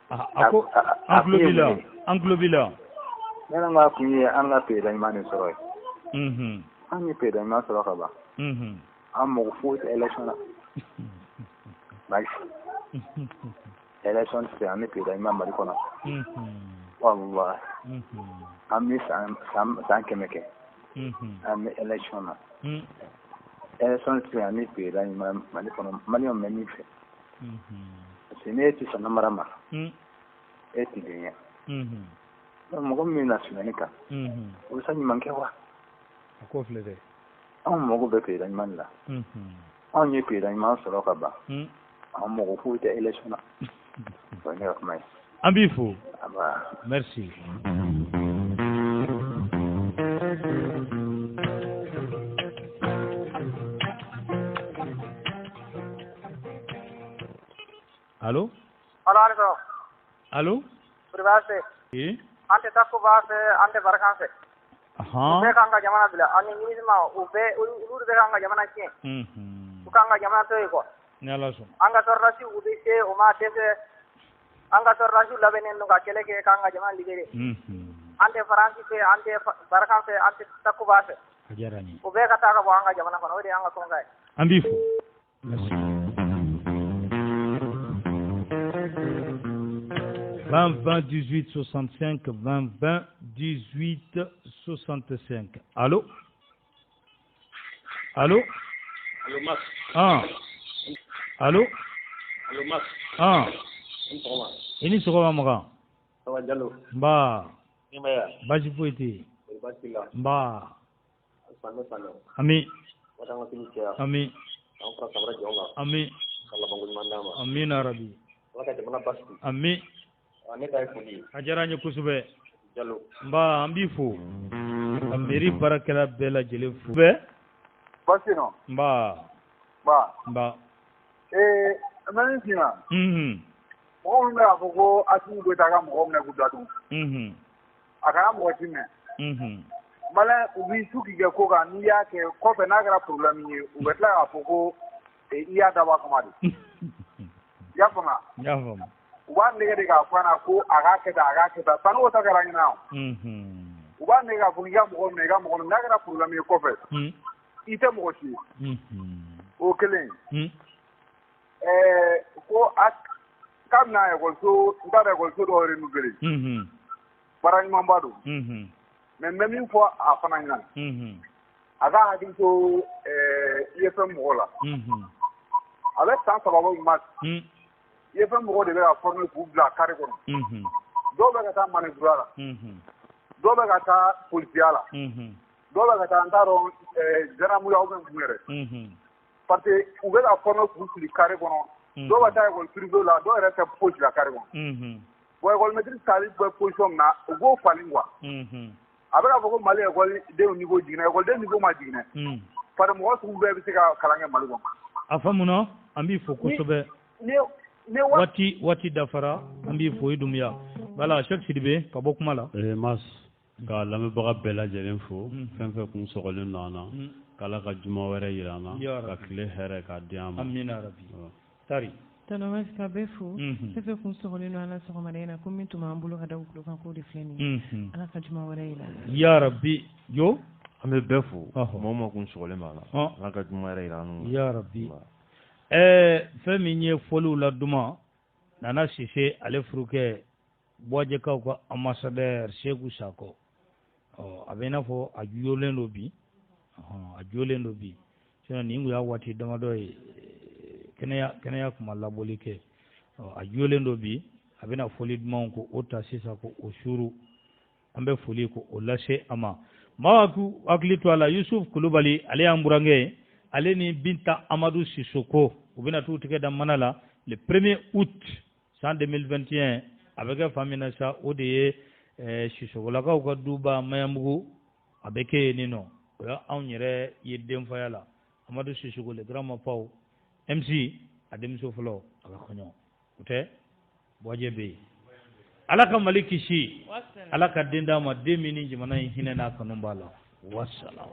A ko an tulo b'i la. An tulo b'i la.
Ne ka kun ye an ka président ɲuman de sɔrɔ ye. An ye président ɲuman sɔrɔ ka ban. An mago foyi tɛ élection na. Basi. Élection tɛ se an bɛ président ɲuman Mali kɔnɔ. Walahi. An bɛ san 100 kɛ. An bɛ élection na. Élection tɛ se an bɛ président ɲuman Mali kɔnɔ. Maliyɛnw bɛ min fɛ. Parce que n'e tɛ sɔn namara ma. E tɛ den ye. Mɔgɔ min bɛna sonyali kan. O bɛ se ɲuman kɛ wa?
A k'o filɛ dɛ.
Anw mago bɛ président ɲuman de la. Anw ye président ɲuman sɔrɔ ka ban. An mago foyi tɛ élection na. O ye ne ka kuma ye.
An b'i fo. Merci. Allo?
Allo, allo.
Allo?
Baasi.
Oui.
An tɛ Takuba fɛ, an tɛ Barkan fɛ. U bɛɛ k'an ka jamana bila ani MINUSMA u bɛɛ olu de bɛ k'an ka jamana tiɲɛ. U k'an ka jamana to yen quoi.
Ni Ala sɔnna.
An ka sɔrɔdasiw u bɛ se u ma dɛsɛ. An ka sɔrɔdasiw labɛnnen don ka kɛlɛ kɛ k'an ka jamana libérer. An tɛ Faransi fɛ, an tɛ Barkan fɛ, an tɛ Takuba fɛ.
A diyara n ye.
U bɛɛ ka taa ka bɔ an ka jamana kɔnɔ, o de y'an ka kɔnkan ye.
An b'i fo. Merci. 20 20 18 65 20 20 18 65. Allô? Allô?
Allô, Max.
Ah. Allô?
Allô, Max.
Ah. I ni sɔgɔma Makan.
Ça va, Diallo?
Nba.
Nɛmaya.
Baasi foyi tɛ yen.
Baasi t'i la.
Nba.
Sanu sanu.
Ami.
Ala k'an ka seli caya.
Ami.
K'an fara san wɛrɛ jɔn kan.
Ami.
Ka labanko ɲuman d'an ma.
Amina rabi.
Ala ka jamana basigi.
Ami.
Ne ta ye foli ye.
A diyara n ye kosɛbɛ.
Jalo.
Nba an b'i fo. Ka mairie baarakɛla bɛɛ lajɛlen fo. Bɛɛ.
Baasi nɔ.
Nba.
Nba.
Nba.
N bɛ min f'i ɲɛna. Mɔgɔ minnu bɛ k'a fɔ ko Asimi Goyita ka mɔgɔw minɛ k'u datugu. A kana mɔgɔ si minɛ. Maliyɛn u b'i su k'i kɛ ko kan n'i y'a kɛ kɔfɛ n'a kɛra problème ye u bɛ tila k'a fɔ ko i y'a dabɔ a kama de. I y'a faamuya?
N y'a faamu.
U b'a nɛgɛ de k'a fɔ a ɲɛna ko a k'a kɛ tan a k'a kɛ tan sanni o ta kɛra ɲɛna o. U b'a nɛgɛ k'a fɔ i ka mɔgɔ minɛ i ka mɔgɔ minɛ n'a kɛra problème ye kɔfɛ. I tɛ mɔgɔ si ye. O kelen. Ko a k'a bɛna ekɔliso n t'a dɔn ekɔliso dɔw renouveler. Baara ɲumanba don. Mais n bɛ min fɔ a fana ɲɛna. A k'a hakili to IFM mɔgɔw la. A bɛ san 3 bɔ ma. IFM mɔgɔw de bɛ ka former k'u bila carré kɔnɔ. Dɔw bɛ ka taa manœuvre la. Dɔw bɛ ka taa polisiya la. Dɔw bɛ ka taa n t'a dɔn gendarmerie ou bien mun yɛrɛ. Parce que u bɛ ka former k'u fili carré kɔnɔ. Dɔw bɛ taa école privée la dɔw yɛrɛ tɛ fosi la carré kɔnɔ. Bon école maîtrise tali bɛ position min na u b'o falen quoi. A bɛ k'a fɔ ko Mali école denw niveau jiginna école den niveau ma jigin dɛ. Parce que mɔgɔ sugu bɛɛ bɛ se ka kalan kɛ Mali kɔnɔ.
A faamuna an b'i fo kosɛbɛ. Waati dafara an b'i fo i Dunbiya. Voilà Cheikh Sidibe ka bɔ kuma la.
Mas ka lamɛnbaga bɛɛ lajɛlen fo fɛn fɛn kun sɔgɔlen don an na k'Ala ka juma wɛrɛ yira an na ka tile hɛrɛ k'a di an ma.
Amina rabi. Tari.
Tonton Mas ka bɛɛ fo fɛn fɛn kun sɔgɔlen don an na sɔgɔmada in na ko min tun b'an bolo ka da u tulo kan k'o de filɛ nin ye. Ala ka juma wɛrɛ yira an na.
Ya rabi jo.
An bɛ bɛɛ fo mɔgɔ o mɔgɔ kun sɔgɔlen b'an na Ala ka juma wɛrɛ yira an na.
Ya rabi. Fɛn min ye fɔliw la duman Nana Sise ale furukɛ Buwajɛkaw ka ambassadeur Seku Sakɔ. Ɔ, a bɛ i n'a fɔ a joolen don bi, a joolen don bi, sinon nin kun y'a waati damadɔ ye, kɛnɛya kun ma labɔli kɛ. Ɔ, a joolen don bi, a bɛna foli dumanw ko o ta sisan ko o suuru. An bɛ foli ko o lase a ma. Maa k'u hakili to a la, Yusuf Kulubali, ale y'an burankɛ ye, ale ni Binta Amadu Sisoko, u bɛna t'u tigɛ da mana la le 1er août san 2021. A bɛ kɛ fan min na sa, o de ye Sisokolakaw ka duba Maɲanbugu, a bɛ kɛ yen nɔ. O ye anw yɛrɛ ye denfaya la. Amadu Sisoko, le grand Mapao MC, a denmuso fɔlɔ, a ka kɔɲɔ o tɛ Buwajɛ bɛ yen. Ala ka Mali kisi, Ala ka den d'a ma, den min ni jamana in hinɛ n'a kanu b'a la. Wasalaam.